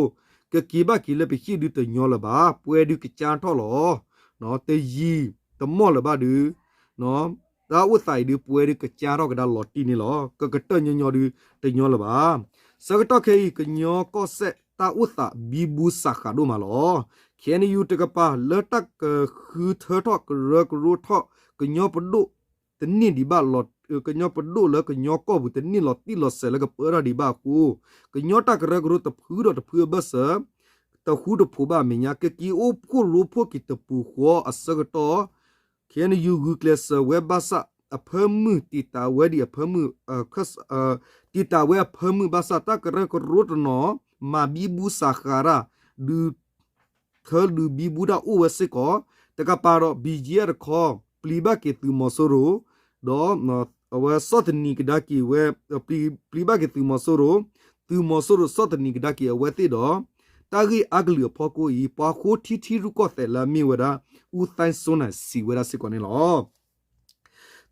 ကက့ၤဘၣ်က့ၤလၢပဟံၣ်ဒုးတညီလၢၤဘၣ်. ပှဲၤဒုးကစၢ်ထီၣ်လီၤ. တယံာ်တမီၢ်လၢၤဘၣ်ဒုး တၢ်အိၣ်သးအံၤဒုး ပှဲၤဒုးကစၢ်ထီၣ်ကဒါလီၤတံၢ်န့ၣ်လီၤ. ကကတၢၢ်ညီညီဒုး တညီလၢၤဘၣ်. ဆၢကတီၢ်ခဲအံၤ ကညီကီၢ်စဲၣ်တၢ်အိၣ်သးဘံဘူစးဃးဒိၣ်မးလီၤ. ခ့ၣ်အဲၣ်ယူၣ် တကပၤ လၢတၢ်ကဃုထၢထီၣ်ကရၢကရိထီၣ် ကညီပဒိၣ်တန့ၢ်ဒံးဘၣ်လီၤ, ကညီပဒိၣ်လၢကညီကီၢ်ပူၤတန့ၢ်လီၤတံၢ်လီၤဆဲးလၢကပၢတၢ်ဒံးဘၣ်အဃိ ကညီတၢ်ကရၢကရိတဖုဒီးတဖုအဘၢၣ်စၢၤ တဃူတဖိးဘၣ်အမဲာ်ညါ ကက့ၤအိၣ်ဖှိၣ်ရိဖှိၣ်က့ၤတပူၤဃီအဆၢကတီၢ် ခ့ၣ်အဲၣ်ယူၣ် ဂုာ်ကျဲးစၢးဝဲဘၣ်ဆၣ် အဖၢမုၢ်တံာ်တာ်ဝဲဒံးအဖၢမုၢ် တံာ်တာ်ဝဲအဖၢမုၢ်ဘၣ်ဆၣ် တၢ်ကရၢကရိတနီၤ မၤဘံဘူစးဃးတၢ် ဒုး ထၢဒုးဘံဘူတၢ်အိၣ်ဝဲစ့ၢ်ကီး တကပၤဒီး ဘံၣ်ကၠံအတခီ ပျံၤဘၣ်က့ၤသုးမီၤစိရိၤ ဒီး အဝဲဆီၣ်သနံးကဒါက့ၤဝဲ ပျံၤဘၣ်က့ၤသုးမီၤစိရိၤ သုးမီၤစိရိၤဆီၣ်သနံးကဒါက့ၤအဝဲသ့ၣ်ဒီး တၢ်ဂ့ၢ်အါကလုာ်အဖီခိၣ်အံၤ ပှၤဃိထံထံရူၢ်ကီၢ်သဲးလၢအမ့ၢ်ဝဲဒၣ် အူသဲစိနၢ်စံးဝဲဒၣ်စ့ၢ်ကီးန့ၣ်လီၤ.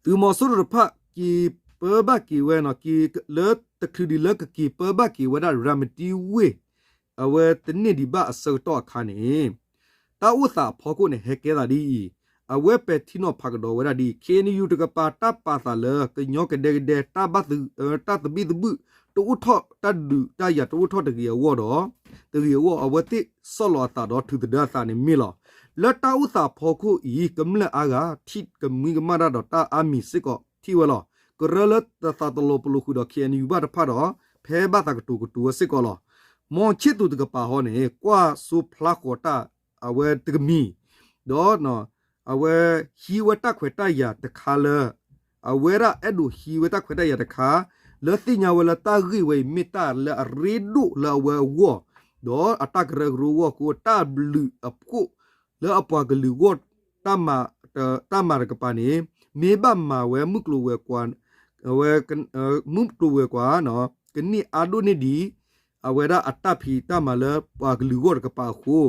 သုးမီၤစိရိၤတဖၣ် က့ၤပၢဘၣ်က့ၤဝဲ လၢတချုးဒံးလၢကက့ၤပၢဘၣ်က့ၤဝဲဒၣ် ရၤမတံဝ့ၢ် အဝဲတန့ၢ်ဒံးဘၣ်အဆၢကတီၢ်အခါန့ၣ် တၢ်အိၣ်သးအဖီခိၣ်န့ၣ် ဟဲကဲသးဒ်အံၤ, အဝဲပဲာ်ထံနီၤဖးကဒီးဝဲဒၣ်ဒ်အံၤ, ခ့ၣ်အဲၣ်ယူၣ် တကပၤ တၢ်ပာ်သးလၢ ကညီကဒဲကဒဲ တၢ်ဘၣ် တၢ်သဘံၣ်သဘုၣ် တအိၣ်ထီၣ် တၢ်ဒုးတၢ်ယၤတအိၣ်ထီၣ်တဂ့ၤအဂီၢ်ဒီး တဂ့ၤအဂီၢ် အဝဲသ့ၣ်ဆီၣ်လီၤအသးဒီးထုးသဒၢအသးန့ၣ်မ့ၢ်လီၤ. လၢတၢ်အိၣ်သးအဖီခိၣ်အံၤ ကမျၢၢ်အါဂၤ ထံၣ်ကမှံကမၣ်တၢ်ဒီးတၢ်အါမံၤစ့ၢ်ကီးထံၣ်ဝဲလီၤ. ကရၢလၢတသးတလီၤပလိာ်ဃုာ်ဒီး ခ့ၣ်အဲၣ်ယူၣ် ဘၣ်တဖၣ်ဒီး ဖဲဘၣ်သးကတိၤကတိၤဝဲစ့ၢ်ကီးလီၤ. မီၤဆံၣ်သူးတကပၤဟီန့ၣ် ကွၢ်စိဖျါဃီၤတၢ် အဝဲတကမံၤ ဒီး အဝဲဟံးဝဲတၢ်ခွဲးတၢ်ယာ်တခါလၢ အဝဲဒၣ်အဲၣ်ဒိးဟံးဝဲတၢ်ခွဲးတၢ်ယာ်တခါ လၢသ့ၣ်ညါဝဲလၢတၢ်ဂ့ၢ်ဝဲအံၤ မ့ၢ်တၢ်လၢအရ့ဒိၣ်လၢအဝဲအဂီၢ် ဒီးအတၢ်ကရၢကရိအဂီၢ်အဃိ တၢ်ဘျုးအဖှိၣ်လၢအပှၤကလုာ်အဂီၢ် တၢ်မၤတကပၤန့ၣ် မ့ၢ်ဘၣ်မၤဝဲမုၢ်ကျိၤဝဲၤကွာ် အဝဲ မုၢ်ကျိၤဝဲၤကွာ် ကန့ၢ်အါဒိၣ်န့ၢ်ဒံး အဝဲဒၣ်အတၢ်ဖံးတၢ်မၤလၢပှၤကလုာ်အဂီၢ်တကပၤအဃိ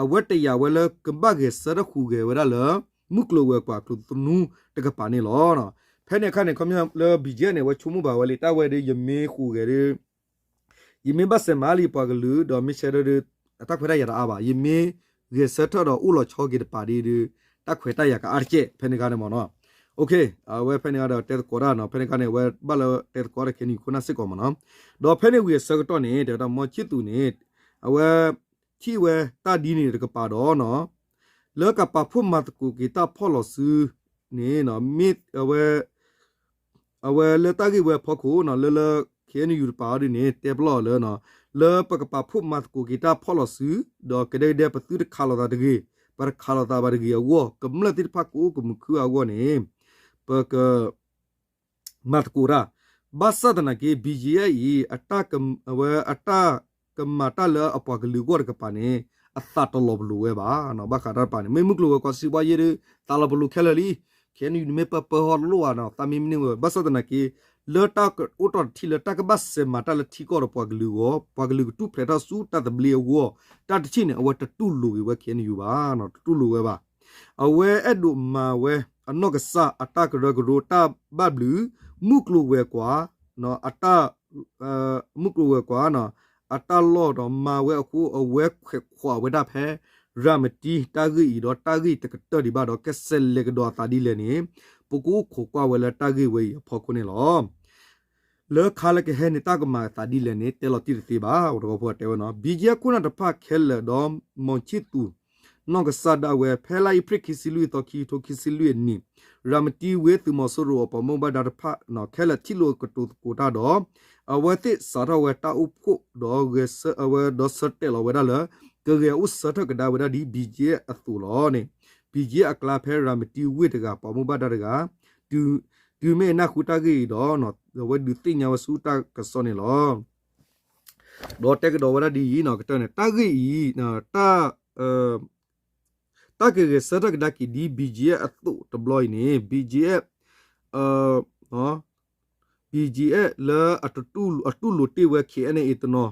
အဝဲတယာ်ဝဲလၢကဘၣ်ဂဲၤဆၢထၢၣ်ဟူးဂဲၤဝဲဒၣ်လၢ မုၢ်ကျိၤဝဲၤကွာ်ကျိၤသနူတကပၤန့ၣ်လီၤ. ဖဲန့ၣ်အခါန့ၣ် ခီပညီလၢ ဘံၣ်ကၠံန့ၣ် အဝဲဆိကမိၣ်ဘၣ်ဝဲလံ တၢ်ဝဲဒၣ် ယမ့ၢ်ဟူးဂဲၤဒီး ယမ့ၢ်ဘၣ်စဲးမၤလံပှၤကလုာ် ဒီးမ့ၢ်ဆဲးဒီး အတၢ်ခွဲးတၢ်ယာ်တအါဘၣ်, ယမ့ၢ်ဂဲၤဆၢထၢၣ်ဒီးအိၣ်လီၤဆီက့ၤတပၤဒ်ဒီး တၢ်ခွဲးတၢ်ယာ်ကအါတက့ၢ် ဖဲန့ၣ်အခါန့ၣ်မ့ၢ်နီၤ. အဝဲဖဲန့ၣ်အခါဒီးတဲသကိးတၢ်နီၤ, ဖဲန့ၣ်အခါန့ၣ် အဝဲဘၣ်လၢတဲသကိးတၢ်ခဲနံၣ်ခိၣ်နၢ်စ့ၢ်ကီးမ့ၢ်နီၤ. ဒီးဖဲန့ၣ်ဝံၤအဆၢကတီၢ်န့ၣ် တဲဝဲဒၣ် မီၤဆံၣ်သူးန့ၣ် အဝဲထံၣ်ဝဲတၢ်ဒ်န့ၣ်တကပၤဒီးနီၤ လၢကပာ်ဖှိၣ်မၤသကိးက့ၤတၢ်ဖီၣ်လီၤစုန့ၣ် မ့ၢ်အဝဲ အဝဲလၢတၢ်ဂ့ၢ်ဝဲအဖီခိၣ်နီၤ လၢလၢ ခ့ၣ်အဲၣ်ယူၣ် တပၤအီၤဒ်န့ၣ် တဲပလီၢ်လၢ လၢပကပာ်ဖှိၣ်မၤသကိးက့ၤတၢ်ဖီၣ်လီၤစု ဒီးကဒဲကဒဲပသုတခးလိာ်သးတဂ့ၤ, ပတခးလိာ်သးဘၣ်တဂ့ၤအဂီၢ် ကမျၢၢ်သ့ၣ်တဖၣ်ကအိၣ်ကမုာ်ခုၣ်အဂီၢ်န့ၣ် ပက မၤသကိးတၢ်, ဘၣ်ဆၣ်သနာ်က့ ဘံၣ်ကၠံအံၤ အဝဲအတၢ်ကမၤတၢ်လၢအပှၤကလုာ်အဂီၢ်တကပၤန့ၣ် အသးတလီၤပလိာ်ဝဲဘၣ်. ဘၣ်ဃးတၢ်တပၤန့ၣ် မ့ၢ်မုၢ်ကျိၤဝဲၤကွာ်စံးဘီယ့ၣ်ဒီး သးလီၤပလိာ်ခဲလၢာ်လံ. ခဲအံၤန့ၣ်မ့ၢ်ပၢပၢဟီတလိၣ်ဘၣ်နီၤ, သးမ့ၢ်မနုၤဝဲ ဘၣ်ဆၣ်သနာ်က့ လၢတၢ်အိၣ်ထီၣ်တထံၣ်လၢတၢ်ကဘၣ်စဲးမၤတၢ်လၢထံကီၢ်ဒီးပှၤကလုာ်အဂီၢ် ပှၤကလုာ်ကထူၣ်ဖျဲးထီၣ်ဆူတၢ်သဘျ့အဂီၢ် တၢ်တထံၣ်န့ၣ် အဝဲတတူၢ်လိာ်က့ၤဝဲ ခ့ၣ်အဲၣ်ယူၣ် ဘၣ်, တတူၢ်လိာ်ဝဲဘၣ်. အဝဲအဲၣ်ဒိးမၤဝဲ အနီၢ်ကစၢ်အတၢ်ကရၢကရိတၢ်ဘၣ်ဘျုး မုၢ်ကျိၤဝဲၤကွာ် အတၢ် မုၢ်ကျိၤဝဲၤကွာ် အတၢ်လီၢ်ဒီးမၤဝဲအဃိ အဝဲခွဲးခွးဝဲဒၣ်ဖဲ ရၤမတံတၢ်ဂ့ၢ်အံၤဒီးတၢ်ဂ့ၢ်တကတၢၢ်ဒံးဘၣ်ဒီး ကဆဲးလဲၤကဒီးအသးဒ်လဲၣ်န့ၣ် ပကအိၣ်ခိးကွၢ်ဝဲလၢတၢ်ဂ့ၢ်ဝဲအံၤအဖီခိၣ်န့ၣ်လီၤ. လၢခါလၢကဟဲန့ၣ် တၢ်ကမၤအသးဒ်လဲၣ်န့ၣ် တဲလီၤတံၢ်တသ့ဘၣ် ပှၤတကီဖိတဲဝဲနီၤ. ဘံၣ်ကၠံအခိၣ်နၢ်တဖၣ်ခဲလၢာ်ဒီး မီၤဆံၣ်သူး နီၢ်ကစၢ်ဒၣ်ဝဲ ဖဲလါအ့ဖြ့ၣ်ခံဆံလွံၢ်သီ ခံကထိခံဆံလွံၢ်အနံၣ် ရၤမတံဝ့သုးမီၤစိရိၤအပှၤဘၣ်မူဘၣ်ဒါတဖၣ် ခဲလၢာ်ထံၣ်လိာ်ကတိၤသကိးတၢ်ဒီး အဝဲသ့ၣ်စးထီၣ်ဝဲတၢ်အိၣ်ဖှိၣ်ဒီး ဝဲဒီးဆၢတဲာ်လီၤဝဲဒၣ်လၢ ကဂဲၤအိၣ်ဆၢထၢၣ်ကဒါဝဲဒၣ်ဒ်ဘံၣ်ကၠံအသိးလီၤန့ၣ်. ဘံၣ်ကၠံအကျါဖဲရၤမတံဝ့ၢ်တဂၤ ပှၤဘၣ်မူဘၣ်ဒါတဂၤ တုၤမ့ၢ်နၢ်ဟူတၢ်ဂ့ၢ်အံၤဒီး အဝဲဒုးသ့ၣ်ညါဝဲဆူတၢ်ကစီၣ်န့ၣ်လီၤ. ဒီးတဲကဒီးဝဲဒၣ်ဒ်အံၤနီၤ ကတၢၢ်န့ၣ် တၢ်ဂ့ၢ်အံၤ တၢ် တၢ်ကဂဲၤဆၢထၢၣ်ကဒါက့ၤဒ် BGF အသိးတဘျီအံၤန့ၣ် BGF အ BGF လၢအတူၢ်လိာ်တ့ၢ်ဝဲ KNA တနီၤ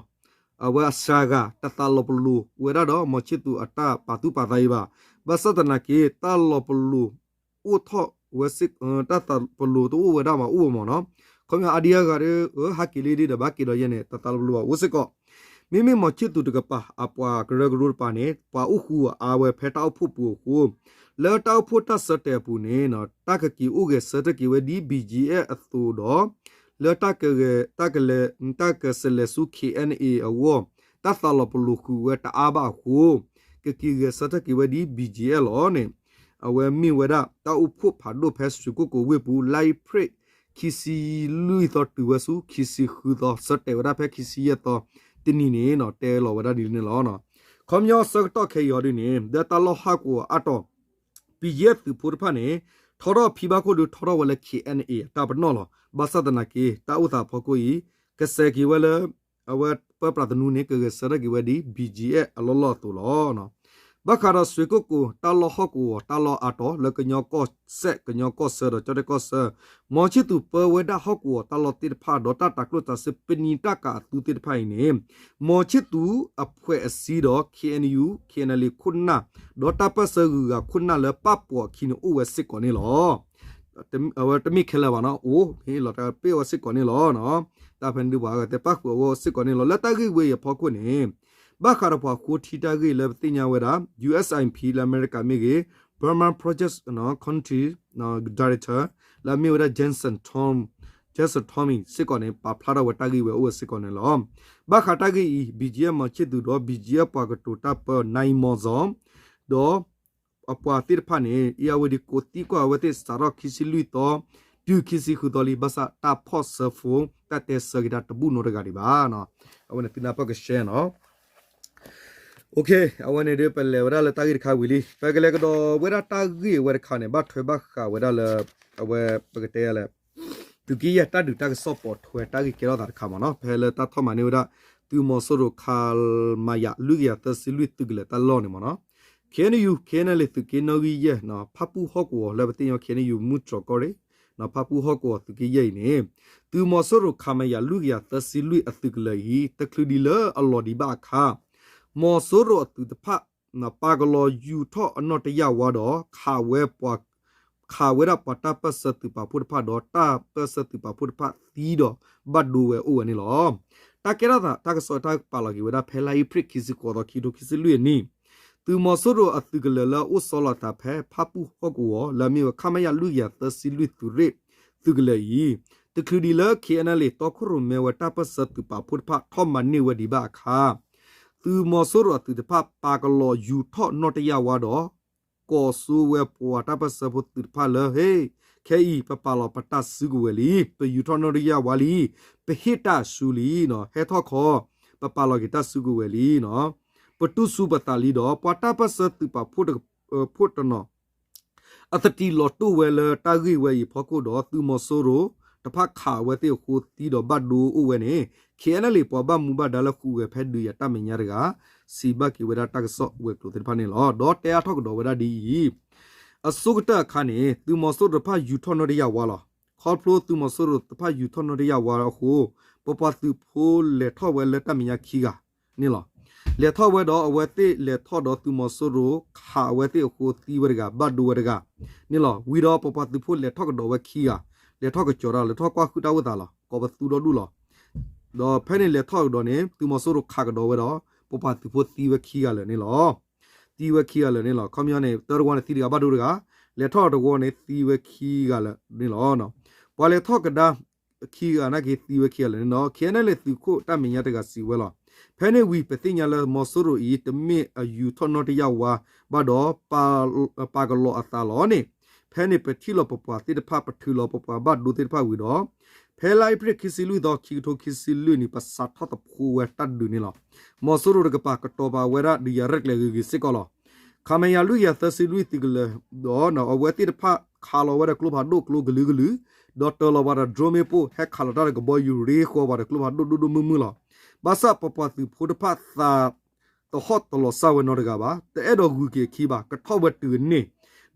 အဝဲအစှၤဂၤ တသးလီၤပလိာ်ဝဲဒၣ်ဒီး မီၤခၠံးသူၤအတၢ်ပာ်သူၣ်ပာ်သးအံၤဘၣ်. ဘၣ်ဆၣ်သနာ်က့ တၢ်လီၤပလိာ်အိၣ်ထီၣ်ဝဲ တၢ်သးလီၤပလိာ်တအိၣ်ဝဲဒၣ်ဘၣ် အိၣ်ဝဲမ့ၢ်နီၤ. ခီပညီအါဒံအါဂၤဒီး ဟးက့ၤလံဒံးဒီး ဘၣ်က့ၤဒီးယဲန့ၣ် တသးလီၤပလိာ်ဘၣ်အိၣ်စ့ၢ်ကီး. မ့မ့ၢ်မီၤခၠံးသူၤတကပၤ အပှၤကရၢကရိတကပၤန့ၣ် ပှၤအိၣ်ဃူအါဝဲဖဲတၢ်အိၣ်ဖှိၣ်ပူၤအဃိ လၢတၢ်အိၣ်ဖှိၣ်တၢ်ဆၢတဲာ်အပူၤန့ၣ် တၢ်ကက့ၤအိၣ်ဂဲၤဆၢထၢၣ်က့ၤဝဲဒ် BGF အသိးဒီး လၢတၢ်ကဂဲၤ တၢ်ကလဲၤ တၢ်ကစလဲၤဆူ KNA အဂီၢ် တၢ်သးလီၤပလိာ်ဃုာ်ဝဲတအါဘၣ်အဃိ ကက့ၤဂဲၤဆၢထၢၣ်က့ၤဝဲဒ် BGF လီၤန့ၣ် အဝဲမ့ၢ်ဝဲဒၣ်တၢ်အိၣ်ဖှိၣ်ဖးဒိၣ်ဖဲရွှေကုက္ကိုဝ့ၢ်ပူၤ လါအ့ဖြ့ၣ် ခံဆံလွံၢ်သီတုၤဝဲဆူ ခံဆံဃုသီ ဆၢတဲာ်ဝဲဒၣ်ဖဲခံဆံယဲၢ်သီ တနံၤန့ၣ်နီၤ တဲလီၤဝဲဒၣ်ဒ်န့ၣ်လီၤ. ခီပညီဆၢကတီၢ်ခဲအံၤအီၤဒ်န့ၣ် လၢတၢ်လီၢ်ဟီၣ်ကဝီၤအါတီၤ BGF သုးဖိတဖၣ်န့ၣ် ထီထီၣ်ဖံဘၣ်ခိၣ်ဒီးထီထီၣ်ဝဲလၢ KNA အတၢ်ပနီၣ်လီၤ. ဘၣ်ဆၣ်သနာ်က့ တၢ်အိၣ်သးအဖီခိၣ်အံၤ ကစဲးက့ၤဝဲလၢ အဝဲပၢပြးသနူန့ၣ် ကဂဲၤဆၢထၢၣ်က့ၤဝဲဒ် BGF အလီၢ်လီၢ်အသိးလီၤ. ဘၣ်ဃးဒီးရွှေကုက္ကို တၢ်လီၢ်ဟီၣ်ကဝီၤ တၢ်လီၢ်အါတီၤ လၢကညီကီၢ်စဲၣ် ကညီကီၢ်ဆၢဒီးကၠီၣ်တဲၣ်ကီၢ်ဆၢ မီၤခၠံးသူၤပၢဝဲဒၣ်ဟီၣ်ကဝီၤတၢ်လီၢ်သ့ၣ်တဖၣ် ဒီးတၢ်တၤကျိၣ်တၤစ့ပနံာ်တၢ်ကၤအသုးသ့ၣ်တဖၣ်အံၤန့ၣ် မီၤခၠံးသူၤအဖှဲးအစံဒီး KNU KNLA ခိၣ်နၢ် ဒီးတၢ်ပၢၢ်ဆၢဂုၤဂၤခိၣ်နၢ်လၢပၣ်ပှီၤအခံန့ၣ်အိၣ်ဝဲစ့ၢ်ကီးန့ၣ်လီၤ. အဝဲတမ့ၢ်ခဲလၢာ်ဘၣ်နီၤ အိၣ်မ့ၢ်လီၤတၢ်ပ့ၢ်ဝဲစ့ၢ်ကီးန့ၣ်လီၤ. တၢ်ဖဲန့ၣ်ဒုးပှၤအဂၤတဲပၣ်ဃုာ်အဂီၢ်စ့ၢ်ကီးန့ၣ်လီၤ. လၢတၢ်ဂ့ၢ်ဝဲအံၤအဖီခိၣ်န့ၣ် ဘၣ်ဃးဒီးပှၤဃိထံတၢ်ဂ့ၢ်လၢပသ့ၣ်ညါဝဲဒၣ် USIP လၢအမဲရကၤမ့ၢ်ဂ့ၤ Burma Project Country Director လၢအမ့ၢ်ဝဲဒၣ် Jensen Tom Jensen Tommy စ့ၢ်ကီးန့ၣ် ပာ်ဖျါထီၣ်ဝဲတၢ်ဂ့ၢ်ဝဲအိၣ်ဝဲစ့ၢ်ကီးန့ၣ်လီၤ. ဘၣ်ဃးတၢ်ဂ့ၢ်အံၤ BGF မီၤခၠံးသူၤဒီး BGF ပှၤကတိၤတၢ်ပၢ နၢအံၤမီၤစီၤ ဒီး အပှၤသ့ၣ်တဖၣ်န့ၣ် အဝဲဒၣ်ကိးသံကွၢ်အဝဲသ့ၣ်စးထီၣ်ခံဆံလွံၢ်သီ တုၤခံဆံဃုသီလံ ဘၣ်ဆၣ်တၢ်ဖီၣ်ဆၢဖိ တၢ်တဲဆၢက့ၤတၢ်တဘူၣ်နီတဂၤဒံးဘၣ်. အဝဲန့ၣ်သုနၢ်ပၢၢ်ကရှဲနီၤ အဝဲန့ၣ်ဒီး ပလဲၤဝဲဒၣ်လၢတၢ်ဂ့ၢ်တခါဝံၤလံ. ပကလဲၤကဒီးဝဲဒၣ်တၢ်ဂ့ၢ်အဝဲတခါန့ၣ် ဘၣ်ထွဲဘၣ်ဃးဝဲဒၣ်လၢ အဝဲပကတဲလဲၣ် သုးက့ယဲၢ်တၢ်ဒုးတၢ်ကစီၣ်ပိာ်ထွဲတၢ်ဂ့ၢ်ကဲထီၣ်သးတခါမ့ၢ်နီၤ ဖဲလၢတၢ်ထီၣ်မၤန့ၢ်ဝဲဒၣ် သုးမီၤစိရိၤ ခမရ လွံၢ်ကယၤသၢဆံလွံၢ်သုးကလၢၤတၢ်လီၢ်န့ၣ်မ့ၢ်နီၤ KNU KNLA သုးက့နီၣ်ဂံၢ်ယဲၢ် ဖၣ်ပူၣ်ဟီၣ်ကဝီၤလၢပသ့ၣ်ညါ KNU မူတြီၢ်ကီၢ်ရ့ၣ် ဖၣ်ပူၣ်ဟီၣ်ကဝီၤသုးက့ယဲၢ်အံၤန့ၣ် သုးမီၤစိရိၤ ခမရ လွံၢ်ကယၤသၢဆံလွံၢ်အသုးကလၢၤအံၤ တချုးဒံးလၢအလီၤဒံးဘၣ်အခါ မီၤစိရိၤအသုးတဖၣ် ပာ်ကလီၤယူၤထီၣ်အနီၣ်တယာ်ဝါဒီး ခးဝဲပှၤ ခးဝဲဒၣ်ပှၤတၢ်ပၢၢ်ဆၢသုးပာ်ဖှိၣ်တဖၣ်ဒီးတၢ်ပၢၢ်ဆၢသုးပာ်ဖှိၣ်တဖၣ်သံဒီးဘၣ်ဒိဝဲအိၣ်ဝဲန့ၣ်လီၤ. တၢ်ကဲထီၣ်သးတၢ်ကစီၣ်တၢ်ကပာ်လီၤက့ၤဝဲဒၣ်ဖဲလါအ့ဖြ့ၣ်ခံဆံဃိးသီ ခံကထိခံဆံလွံၢ်အနံၣ် သုးမီၤစိရိၤအသုးကလၢၤလၢအအိၣ်ဆီလီၤအသးဖဲဖၣ်ပူၣ်ဟီၣ်ကဝီၤလၢအမ့ၢ်ဝဲ ခမရ လွံၢ်ကယၤသၢဆံလွံၢ်သုးရ့ၣ် သုးကလၢၤအံၤ တချုးဒံးလၢ KNLA တီခိၣ်ရိၣ်မဲဝဲတၢ်ပၢၢ်ဆၢသုးပာ်ဖှိၣ်တဖၣ်ထီၣ်မၤန့ၢ်ဝဲဒံးဘၣ်အခါ သုးမီၤစိရိၤအသုးတဖၣ် ပာ်ကလီၤယူၤထီၣ်နီၣ်တယာ်ဝါဒီး ကိးစိဝဲပှၤတၢ်ပၢၢ်ဆၢဖိသုးတဖၣ်လၢ ဟ့ၣ် ခဲအံၤ ပပာ်လီၤပတၢ်စုကဝဲၤလံ, ပယူၤထီၣ်နီၣ်တယာ်ဝါလံ, ပဟ့ၣ်တၢ်အစုလံ, ဟဲထီၣ်ခီ, ပပာ်လီၤက့ၤတၢ်စုကဝဲၤလံ, ပတူၢ်ဆူပသးလံဒီး ပှၤတၢ်ပၢၢ်ဆၢသုးပာ်ဖှိၣ်တနီၤ အသတးလီၤတိၢ်ဝဲလၢတၢ်ဂ့ၢ်ဝဲအံၤအဖီခိၣ်ဒီး သုးမီၤစိရိၤတဖၣ်ခးအဝဲသ့ၣ်အဃိသံဒီးဘၣ်ဒိအိၣ်ဝဲန့ၣ် KNLA ပှၤဘၣ်မူဘၣ်ဒါလၢဃုာ်ဝဲဖဲဒုးယၤတၢ်မဲာ်ညါတဂၤ စံးဘၣ်က့ၤဝဲဒၣ်တၢ်ကစီၣ်ဝဲၤကျိၤသ့ၣ်တဖၣ်န့ၣ်လီၤ. ဒီးတဲအါထီၣ်ကဒီးဝဲဒၣ်ဒ်အံၤ, အဆိကတၢၢ်အခါန့ၣ် သုးမီၤစိရိၤတဖၣ်ယူၤထီၣ်နီၣ်တယာ်ဝါလီၤ. ခီဖျိသုးမီၤစိရိၤတဖၣ်ယူၤထီၣ်နီၣ်တယာ်ဝါအဃိ ပပှၤသုးဖိလဲၤထီၣ်ဝဲလၢတၢ်မဲာ်ညါခံဂၤန့ၣ်လီၤ. လဲၤထီၣ်ဝဲဒီးအဝဲသ့ၣ်လဲၤထီၣ်ဒီးသုးမီၤစိရိၤခးအဝဲသ့ၣ်အဃိသံဝဲတဂၤ ဘၣ်ဒိဝဲတဂၤန့ၣ်လီၤ. ဝံၤဒီးပပှၤသုးဖိလဲၤထီၣ်ကဒီးဝဲခံဂၤ, လဲၤထီၣ်ကစီၤတၢ် လဲၤထီၣ်ကွၢ်ဃုာ်တၢ်အိၣ်သးလီၤ. ကိးပသူဒီဒူၣ်လီၤ. ဒီးဖဲန့ၣ်လဲၤထီၣ်ကဒီးန့ၣ် သုးမီၤစိရိၤခးကဒီးဝဲဒီး ပပှၤသုးဖိသံဝဲခံဂၤလၢာ်န့ၣ်လီၤ. သံဝဲခံဂၤလၢာ်န့ၣ်လီၤ. ခီပညီန့ၣ် တၢတဝီန့ၣ်သံတဂၤဘၣ်ဒိတဂၤ, လဲၤထီၣ်တဝီန့ၣ်သံဝဲခံဂၤလၢာ်န့ၣ်လီၤ. ပှၤလဲၤထီၣ်ကဒါခံဂၤနာ်က့သံဝဲခံဂၤလၢာ်န့ၣ်လီၤ. KNLA သုးခိၣ်တၢ်မဲာ်ညါတဂၤစံးဝဲလီၤ. ဖဲန့ၣ်ဝံၤ ပသ့ၣ်ညါလၢမီၤစိရိၤအံၤ တမ့ၢ်အယူၤထီၣ်နီၣ်တယာ်ဝါဘၣ်ဒီး ပာ်ကလီၤအသးလီၤန့ၣ်, ဖဲန့ၣ်ပထံၣ်လီၤပပှၤသ့ၣ်တဖၣ် ပထုးလီၤပပှၤဘၣ်ဒိသ့ၣ်တဖၣ်ဝံၤဒီး ဖဲလါအ့ဖြ့ၣ်ခံဆံလွံၢ်သီ ခံကထိခံဆံလွံၢ်နံၣ် ပစးထီၣ်သဖှိဝဲတၢ်ဒုးန့ၣ်လီၤ. မီၤစိရိၤတကပၤကတီၤပာ်ဝဲဒၣ်ဒုးယၤရဲၣ်ကျဲၤဂ့ၤဂ့ၤစ့ၢ်ကီးလီၤ. ခမရ လွံၢ်ကယၤသၢဆံလွံၢ်သုးကလၢၤဒီး အဝဲသ့ၣ်တဖၣ်ခးလီၤဝဲဒီးကျိဖးဒိၣ်ကျိကလုာ်ကလုာ်, ဒီးတၢၤလီၤပှၤဒီး drone မ့ၣ်ပိၢ် ဟဲခးလီၤတၢ်ဒီးကဘီယူၤရ့ဃီၤပှၤဒီးကျိဖးဒိၣ်ဒိၣ်ဒိၣ်မုၢ်မုၢ်လီၤ. ဘၣ်ဆၣ်ပပှၤသုးဖိတဖၣ်သး တဟီၣ်တလီၤစၢ်ဝဲနီတဂၤဘၣ်, တအဲၣ်ဒိးဂုၤက့ၤအခံဘၣ်, ကထီၣ်ဝဲတုၤအန့ၣ်,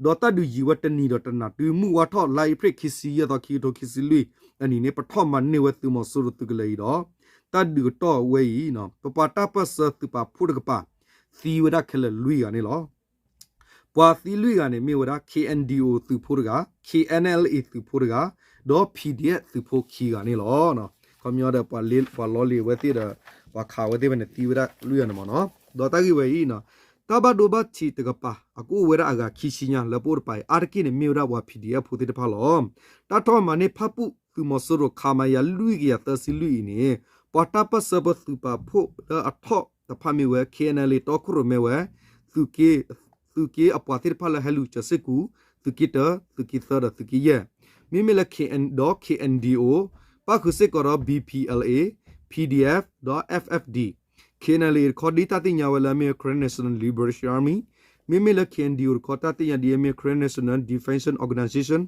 ဒီးတၢ်ဒုးယံာ်ဝဲတနံၤဒီးတနၤ တုၤမုၢ်ဝါထီၣ်လါအ့ဖြ့ၣ်ခံဆံယဲၢ်သီ ခံကထိခံဆံလွံၢ်အနံၤန့ၣ် ပထီၣ်မၤန့ၢ်ဝဲသုးမီၤစိရိၤသုးကလၢၤအံၤဒီး တၢ်ဒုးကတီၢ်ဝဲအံၤ ပပှၤတၢ်ပၢၢ်ဆၢသုးပာ်ဖှိၣ်တကပၤ သံဝဲဒၣ်ခဲလၢာ်လွံၢ်ဂၤန့ၣ်လီၤ. ပှၤသံလွံၢ်ဂၤန့ၣ် မ့ၢ်ဝဲဒၣ် K N D O သုးဖိတဂၤ, K N L A သုးဖိတဂၤ, ဒီး P D F သုးဖိခံဂၤန့ၣ်လီၤ. ခီပညီဒီး ပှၤလီလံၤဝဲသ့ၣ်ဒီး ပှၤခးဝဲသ့ၣ်ဖဲန့ၣ် သံဝဲဒၣ်လွံၢ်ဂၤန့ၣ်မ့ၢ်နီၤ. ဒီးတၢ်ဂ့ၢ်ဝဲအံၤ တၢ်ဘၣ်ဒိဘၣ်ထံးတကပၤ အကအိၣ်ဝဲဒၣ်အဂၤခံဆံညါ လၢပအိၣ်တပၤအံၤ အါတက့ၢ်န့ၣ် မ့ၢ်ဝဲဒၣ်ပှၤ P D F ဖိသ့ၣ်တဖၣ်လီၤ. တၢ်ထီၣ်မၤန့ၢ်ဖၣ်ပူၣ်သုးမီၤစိရိၤ ခမရ လွံၢ်ကယၤသၢဆံလွံၢ်အံၤန့ၣ် ပှၤတၢ်ပၢၢ်ဆၢပသုးပာ်ဖှိၣ်လၢအထီၣ်တဖၣ်မ့ၢ်ဝဲ K N L A တီခိၣ်ရိၣ်မဲဝဲ သုးက့အပှၤသ့ၣ်တဖၣ်လၢဟဲလူၤစၢၤစ့ၢ်ကီး သုးက့တၢ, သုးက့သၢဒီးသုးက့ယဲၢ်, မ့မ့ၢ်လၢ K N ဒီး K N D O ပၣ်ဃုာ်စ့ၢ်ကီးဒီး B P L A, P D F ဒီး F F D, K N L A တခီဒ်တၢ်သ့ၣ်ညါဝဲလၢအမ့ၢ် Karen National Liberation Army, မ့မ့ၢ်လၢ K N D O တခီတၢ်သ့ၣ်ညါဒ်အမ့ၢ် Karen National Defense Organization,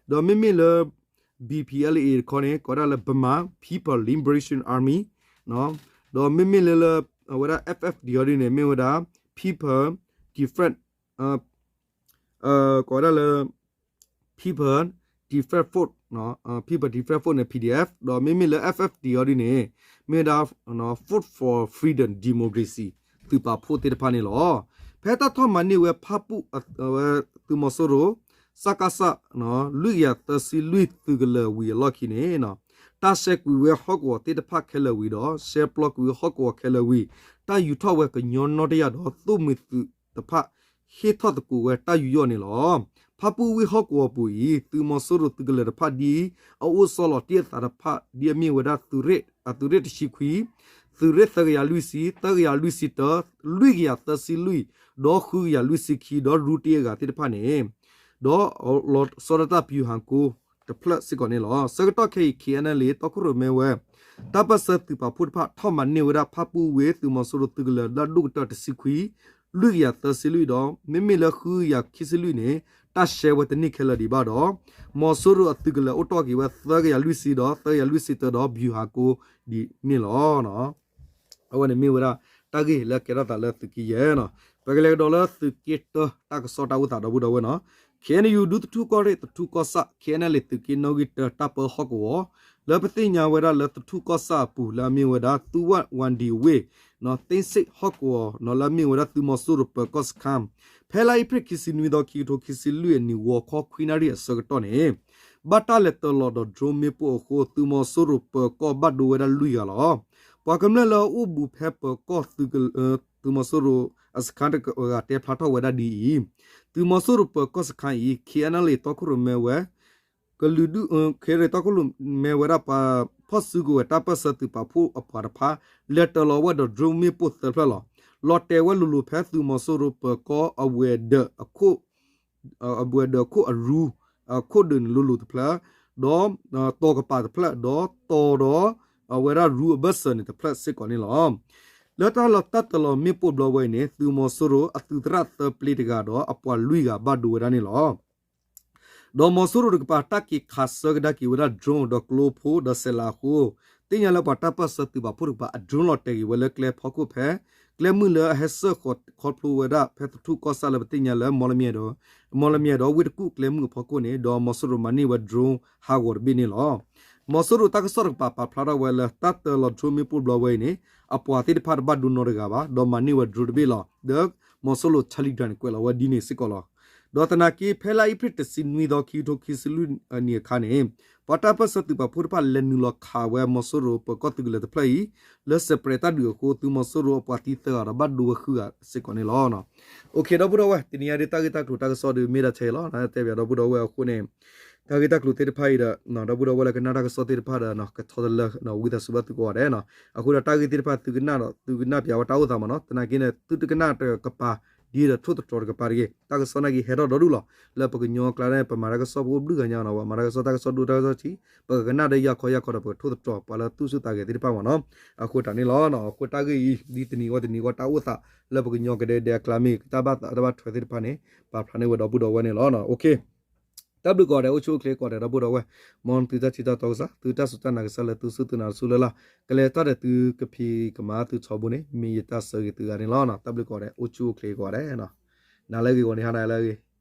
ဒီးမ့မ့ၢ်လၢ B P L A တခီန့ၣ် ကိးဒၣ်လၢ Burma People Liberation Army, ဒီးမ့မ့ၢ်လၢလၢ အဝဲဒၣ် F F D အီၤဒ်န့ၣ် မ့ၢ်ဝဲဒၣ် People Defense ကိးဝဲဒၣ်လၢ People Defense Force, People Defense Force န့ၣ် P D F, ဒီးမ့မ့ၢ်လၢ F F D အီၤဒ်န့ၣ် မ့ၢ်ဝဲဒၣ် Force for Freedom Democracy သုးပာ်ဖှိၣ်သ့ၣ်တဖၣ်န့ၣ်လီၤ. ဖဲတၢ်ထီၣ်မၤန့ၢ်ဝဲဖၣ်ပူၣ် သုးမီၤစိရိၤ စကစ လွံၢ်ကယၤသၢဆံလွံၢ်သုးကလၢၤဝံၤအလီၢ်ခံန့ၣ် တၢ်ရှဲကွံာ်ဝဲဟီၣ်ကဝီၤသ့ၣ်တဖၣ်ခဲလၢာ်ဝံၤဒီး ရှဲပျီကွံာ်ဝဲဟီၣ်ကဝီၤခဲလၢာ်ဝံၤ တၢ်ယူၤထီၣ်ဝဲကညီနီၣ်တယၢ်ဒီး သိၣ်မှံၤသုးတဖၣ် ဟ့ၣ်ထီၣ်သကိးဝဲတၢ်ယူးယီၣ်န့ၣ်လီၤ. ဖၣ်ပူၣ်ဝ့ၢ်ဟီၣ်ကဝီၤပူၤအံၤ သုးမီၤစိရိၤသုးကလၢၤတဖၣ်ဒ်အံၤ အအိၣ်ဆီလီၤတံၢ်အသးတဖၣ် ဒ်အမ့ၢ်ဝဲဒၣ်သုးရ့ၣ်, အသုးရ့ၣ်တဆံခွံ, သုးရ့ၣ်သၢကယၤလွံၢ်ဆံ, သၢကယၤလွံၢ်ဆံတၢ, လွံၢ်ကယၤသၢဆံလွံၢ်, ဒီးဃုကယၤလွံၢ်ဆံခံ, ဒီးရူတ့အဂၤသ့ၣ်တဖၣ်န့ၣ် ဒီးလီၤဆီဒၣ်တၢ်ပၠူၤဟၣ်ကိတဖျၢၣ်စ့ၢ်ကီးန့ၣ်လီၤ. ဆၢကတီၢ်ခဲအံၤ K N L A တီခိၣ်ရိၣ်မဲဝဲ တၢ်ပၢၢ်ဆၢသုးပာ်ဖှိၣ်တဖၣ် ထီၣ်မၤန့ၢ်ဝဲဒၣ်ဖၣ်ပူၣ်ဝ့ၢ်သုးမီၤစိရိၤသုးကလၢၤလၢအဒိၣ်ကတၢၢ်တဆံခွံ လွံၢ်ကယၤသၢဆံလွံၢ်ဒီး မ့မ့ၢ်လၢဃုကယၤခံဆံလွံၢ်န့ၣ် တၢ်ရှဲဝဲတန့ၢ်ခဲလၢာ်ဒံးဘၣ်ဒီး မီၤစိရိၤအသုးကလၢၤအိၣ်တ့ၢ်က့ၤဝဲသၢကယၤလွံၢ်ဆံဒီးသၢကယၤလွံၢ်ဆံတၢဒီးပၠူၤဟၣ်ကိဒ်န့ၣ်လီၤ. အဝဲန့ၣ်မ့ၢ်ဝဲဒၣ် တၢ်ဂ့ၢ်လၢကဲထီၣ်သးလၢသုးက့ယဲၢ်နီၤ. ပကလဲၤကဒီးလၢသုးက့တၢတၢ်ကစီၣ်တၢ်အိၣ်သးဒီပုၢ်ဒီဝဲၢ်နီၤ. K N U ဒူသထူၣ်ကီၢ်ရ့ၣ် သထူၣ်ကီၢ်ဆၣ် K N L A သုးက့နီၣ်ဂံၢ်တၢတၢ်ပၢဟီၣ်ကဝီၤ လၢပသ့ၣ်ညါဝဲဒၣ်လၢသထူၣ်ကီၢ်ဆၣ်အပူၤ လၢအမ့ၢ်ဝဲဒၣ် သူဝၣ်ဝၣ်ဒံဝ့ၢ် သ့ၣ်စ့ၣ်ဟီၣ်ကဝီၤနီၤ လၢအမ့ၢ်ဝဲဒၣ်သုးမီၤစိရိၤပၢၤကီၢ်စခန်း ဖဲလါအ့ဖြ့ၣ်ခံဆံနွံသီ ခံကထိခံဆံလွံၢ်အနံၤ ဂီၤခီခွံနၣ်ရံၣ်အဆၢကတီၢ်န့ၣ် ဘၣ်တၢ်လဲၤတၢၤလီၤဒီး drone မ့ၣ်ပိၢ်အဃိ သုးမီၤစိရိၤပၢၤကီၢ်ဘၣ်ဒိဝဲဒၣ်လွံၢ်ဂၤလီၤ. ပှၤကမျၢၢ်လၢအအိၣ်ဘူးဖဲပၢၤကီၢ်သုး သုးမီၤစိရိၤအစခန်းတဂၤတဲဖျါထီၣ်ဝဲဒၣ်ဒ်အံၤ, သုးမီၤစိရိၤပၢၤကီၢ်စခန်းအံၤ K N L A တီခိၣ်ရိၣ်မဲဝဲ ကလုာ်ဒူၣ် ခ့ရ့ၣ်တီခိၣ်ရိၣ်မဲဝဲဒၣ်ပှၤဖီၣ်စုကဝဲၤတၢ်ပၢၢ်ဆၢသုးပာ်ဖှိၣ်အပှၤတဖၣ် လဲၤတၢၤလီၤဝဲဒီး drone မ့ၣ်ပိၢ်သၢဖျၢၣ်လီၤ. လီၤတဲာ်ဝဲလိၤလိၤဖဲသုးမီၤစိရိၤပၢၤကီၢ်အဝဲၤဒၢးအခိၣ် အဝဲၤဒၢးအခိၣ်အရူ အခိၣ်ဒၢးန့ၣ်လိၤလိၤတဖျၢၣ်, ဒီး တီၤကပၤတဖျၢၣ်, ဒီးတီၤဒီး အဝဲဒၣ်ရူအဘၢၣ်စၢၤန့ၣ်တဖျၢၣ်စ့ၢ်ကီးန့ၣ်လီၤ. လၢတၢ်လီၤတၢ်တၢၤလီၤမ့ၣ်ပိၢ်ဘျီဝဲအံၤန့ၣ် သုးမီၤစိရိၤအသုးသရၣ်သၢပျ့တဂၤဒီးအပှၤလွံၢ်ဂၤဘၣ်ဒိဝဲဒၣ်န့ၣ်လီၤ. ဒီးမီၤစိရိၤတကပၤတၢ်က့ၤခးဆၢကဒါက့ၤဝဲဒၣ် drone ဒီးကျိဖိဒီးစဲးလၤအဃိ သ့ၣ်ညါလၢပှၤတၢ်ပၢၢ်ဆၢသုးပာ်ဖှိၣ်တကပၤ အ drone လီၤတဲာ်က့ၤဝဲလၢကျဲဖီခိၣ်ဖဲ ကျဲမုၢ်လၢအဟဲစၢၢ်ဃီၤခီဖျိဝဲဒၣ်ဖဲသထူၣ်ကီၢ်ဆၣ်လၢပသ့ၣ်ညါလၢ မီလမၠဲၣ်ဒီး မီလမၠဲၣ်ဒီးဝ့ၢ်တကူၣ်ကျဲမုၢ်အဖီခိၣ်န့ၣ် ဒီးမီၤစိရိၤမၤန့ၢ်ဝဲ drone ဟးဂီၤတဘ့ၣ်န့ၣ်လီၤ. မီၤစိရိၤတၢ်ကစီၣ်တကပၤပာ်ဖျါထီၣ်ဝဲလၢ တၢ်တၢၤလီၤ drone မ့ၣ်ပိၢ်ဘျီဝဲအံၤန့ၣ် အပှၤသ့ၣ်တဖၣ်တဘၣ်ဒိနီတဂၤဘၣ် ဒီးမၤန့ၢ်ဝဲ drone တဘ့ၣ်လီၤ. ဒီးမီၤစိရိၤ Telegram န့ၣ် ကွဲးလီၤဝဲဒ်န့ၣ်စ့ၢ်ကီးလီၤ. ဒီးသနာ်က့ ဖဲလါအ့ဖြ့ၣ်တဆံနွံသီ ခံကထိခံဆံလွံၢ်အနံၤအခါန့ၣ် ပှၤတၢ်ပၢၢ်ဆၢသုးပာ်ဖှိၣ်တဖၣ်လဲၤနုာ်လီၤခးဝဲမီၤစိရိၤပၢၤကီၢ်သုးကလၢၤတဖျၢၣ်အံၤ လၢစဲးပြဲးတၢ်ဒုးအဃိ သုးမီၤစိရိၤအပှၤသံသၢဂၤဒီးဘၣ်ဒိဝဲဃုဂၤစ့ၢ်ကီးန့ၣ်လီၤ. ဒီပုၢ်ဒီဝဲၢ် တနံၤအံၤဒ်တၢ်ဂ့ၢ်တၢ်ကျိၤတၢ်ကစီၣ်ဒီးမ့ၢ်ဒၣ်ထဲအံၤလီၤ. တဲဘၣ်ဒီပုၢ်ဒီဝဲၢ်အဃိန့ၣ် တၢ်ဂ့ၢ်တၢ်ကျိၤသ့ၣ်တဖၣ်အံၤဒီး ဒီပုၢ်ဒီဝဲၢ်လၢကနၣ်တၢ်ကစီၣ်သ့ၣ်တဖၣ်ဒီး ကထီတလၢ ဝံသးစူၤဘၣ်သုကိးဂၤဒဲးနီၤ. အဃိဒီးတၢ်ဂ့ၢ်သ့ၣ်တဖၣ်သုကနၣ်ဒီး သုကနၣ်ပၠးဝဲတၢ်အိၣ်သးမ့ၢ်နီၤ. သနာ်က့န့ၣ် သုတကနၣ်တကပၤဒ်ဒီးထိၣ်သတြီၤတကပၤတဂ့ၤ. တၢ်ကစီၣ်နာ်က့ဟဲထီၣ်ဒီဒူၣ်လီၤ. လၢပကညီကျါန့ၣ် ပမၤတၢ်ကစီၣ်ပအိၣ်ဘျုးဂၤညါနီၤ. ပမၤတၢ်ကစီၣ်တၢ်ကစီၣ်ဒိၣ်တၢ်ကစီၣ်ထံး ပကကနၣ်ဒီးယၢ်ခီယၢ်ခီဒီး ပကထိၣ်သတြီၤပှၤလၢသူၣ်ဆူၣ်သးဂဲၤသ့ၣ်တဖၣ်မ့ၢ်နီၤ. အဃိတၢ်န့ၣ်လီၤ. အဃိတၢ်ဂ့ၢ်အံၤ ဒ်တနံၤဝဲတနံၤဝဲတၢ်အိၣ်သး လၢပကညီကဒဲကဒဲအကျါမ့ၢ်ဂ့ၤ တၢ်ဘၣ်သးတၢ်ဘၣ်ထွဲသ့ၣ်တဖၣ်န့ၣ် ပာ်ဖျါန့ၢ်ဝဲဒီပုၢ်ဒီဝဲၢ်န့ၣ်လီၤ. တၢ်ဘျုးကိးဂၤဒဲး အိၣ်ဆူၣ်အိၣ်ချ့ကိးဂၤဒဲး ဒီပုၢ်ဒီဝဲၢ်, မ်သုတၢ်ထံၣ်တၢ်တီကစၢ်, သုတၢ်စူၢ်တၢ်နာ်ကစၢ်လၢသုစူၢ်သုနာ်တစူၢ်လၢ်လၢ်, ကလဲၤတၢ်ဒီးသုကဖံးကမၤသုထီဘိန့ၣ် မ့ၢ်ယတၢ်ဆၢဂ့ၤသုဂၤန့ၣ်လီၤ. တၢ်ဘျုးကိးဂၤဒဲး အိၣ်ဆူၣ်အိၣ်ချ့ကိးဂၤဒဲး, နၤလၢအဂ့ၤ ဂီၤန့ၣ်ဟါနၤလၢအဂ့ၤ.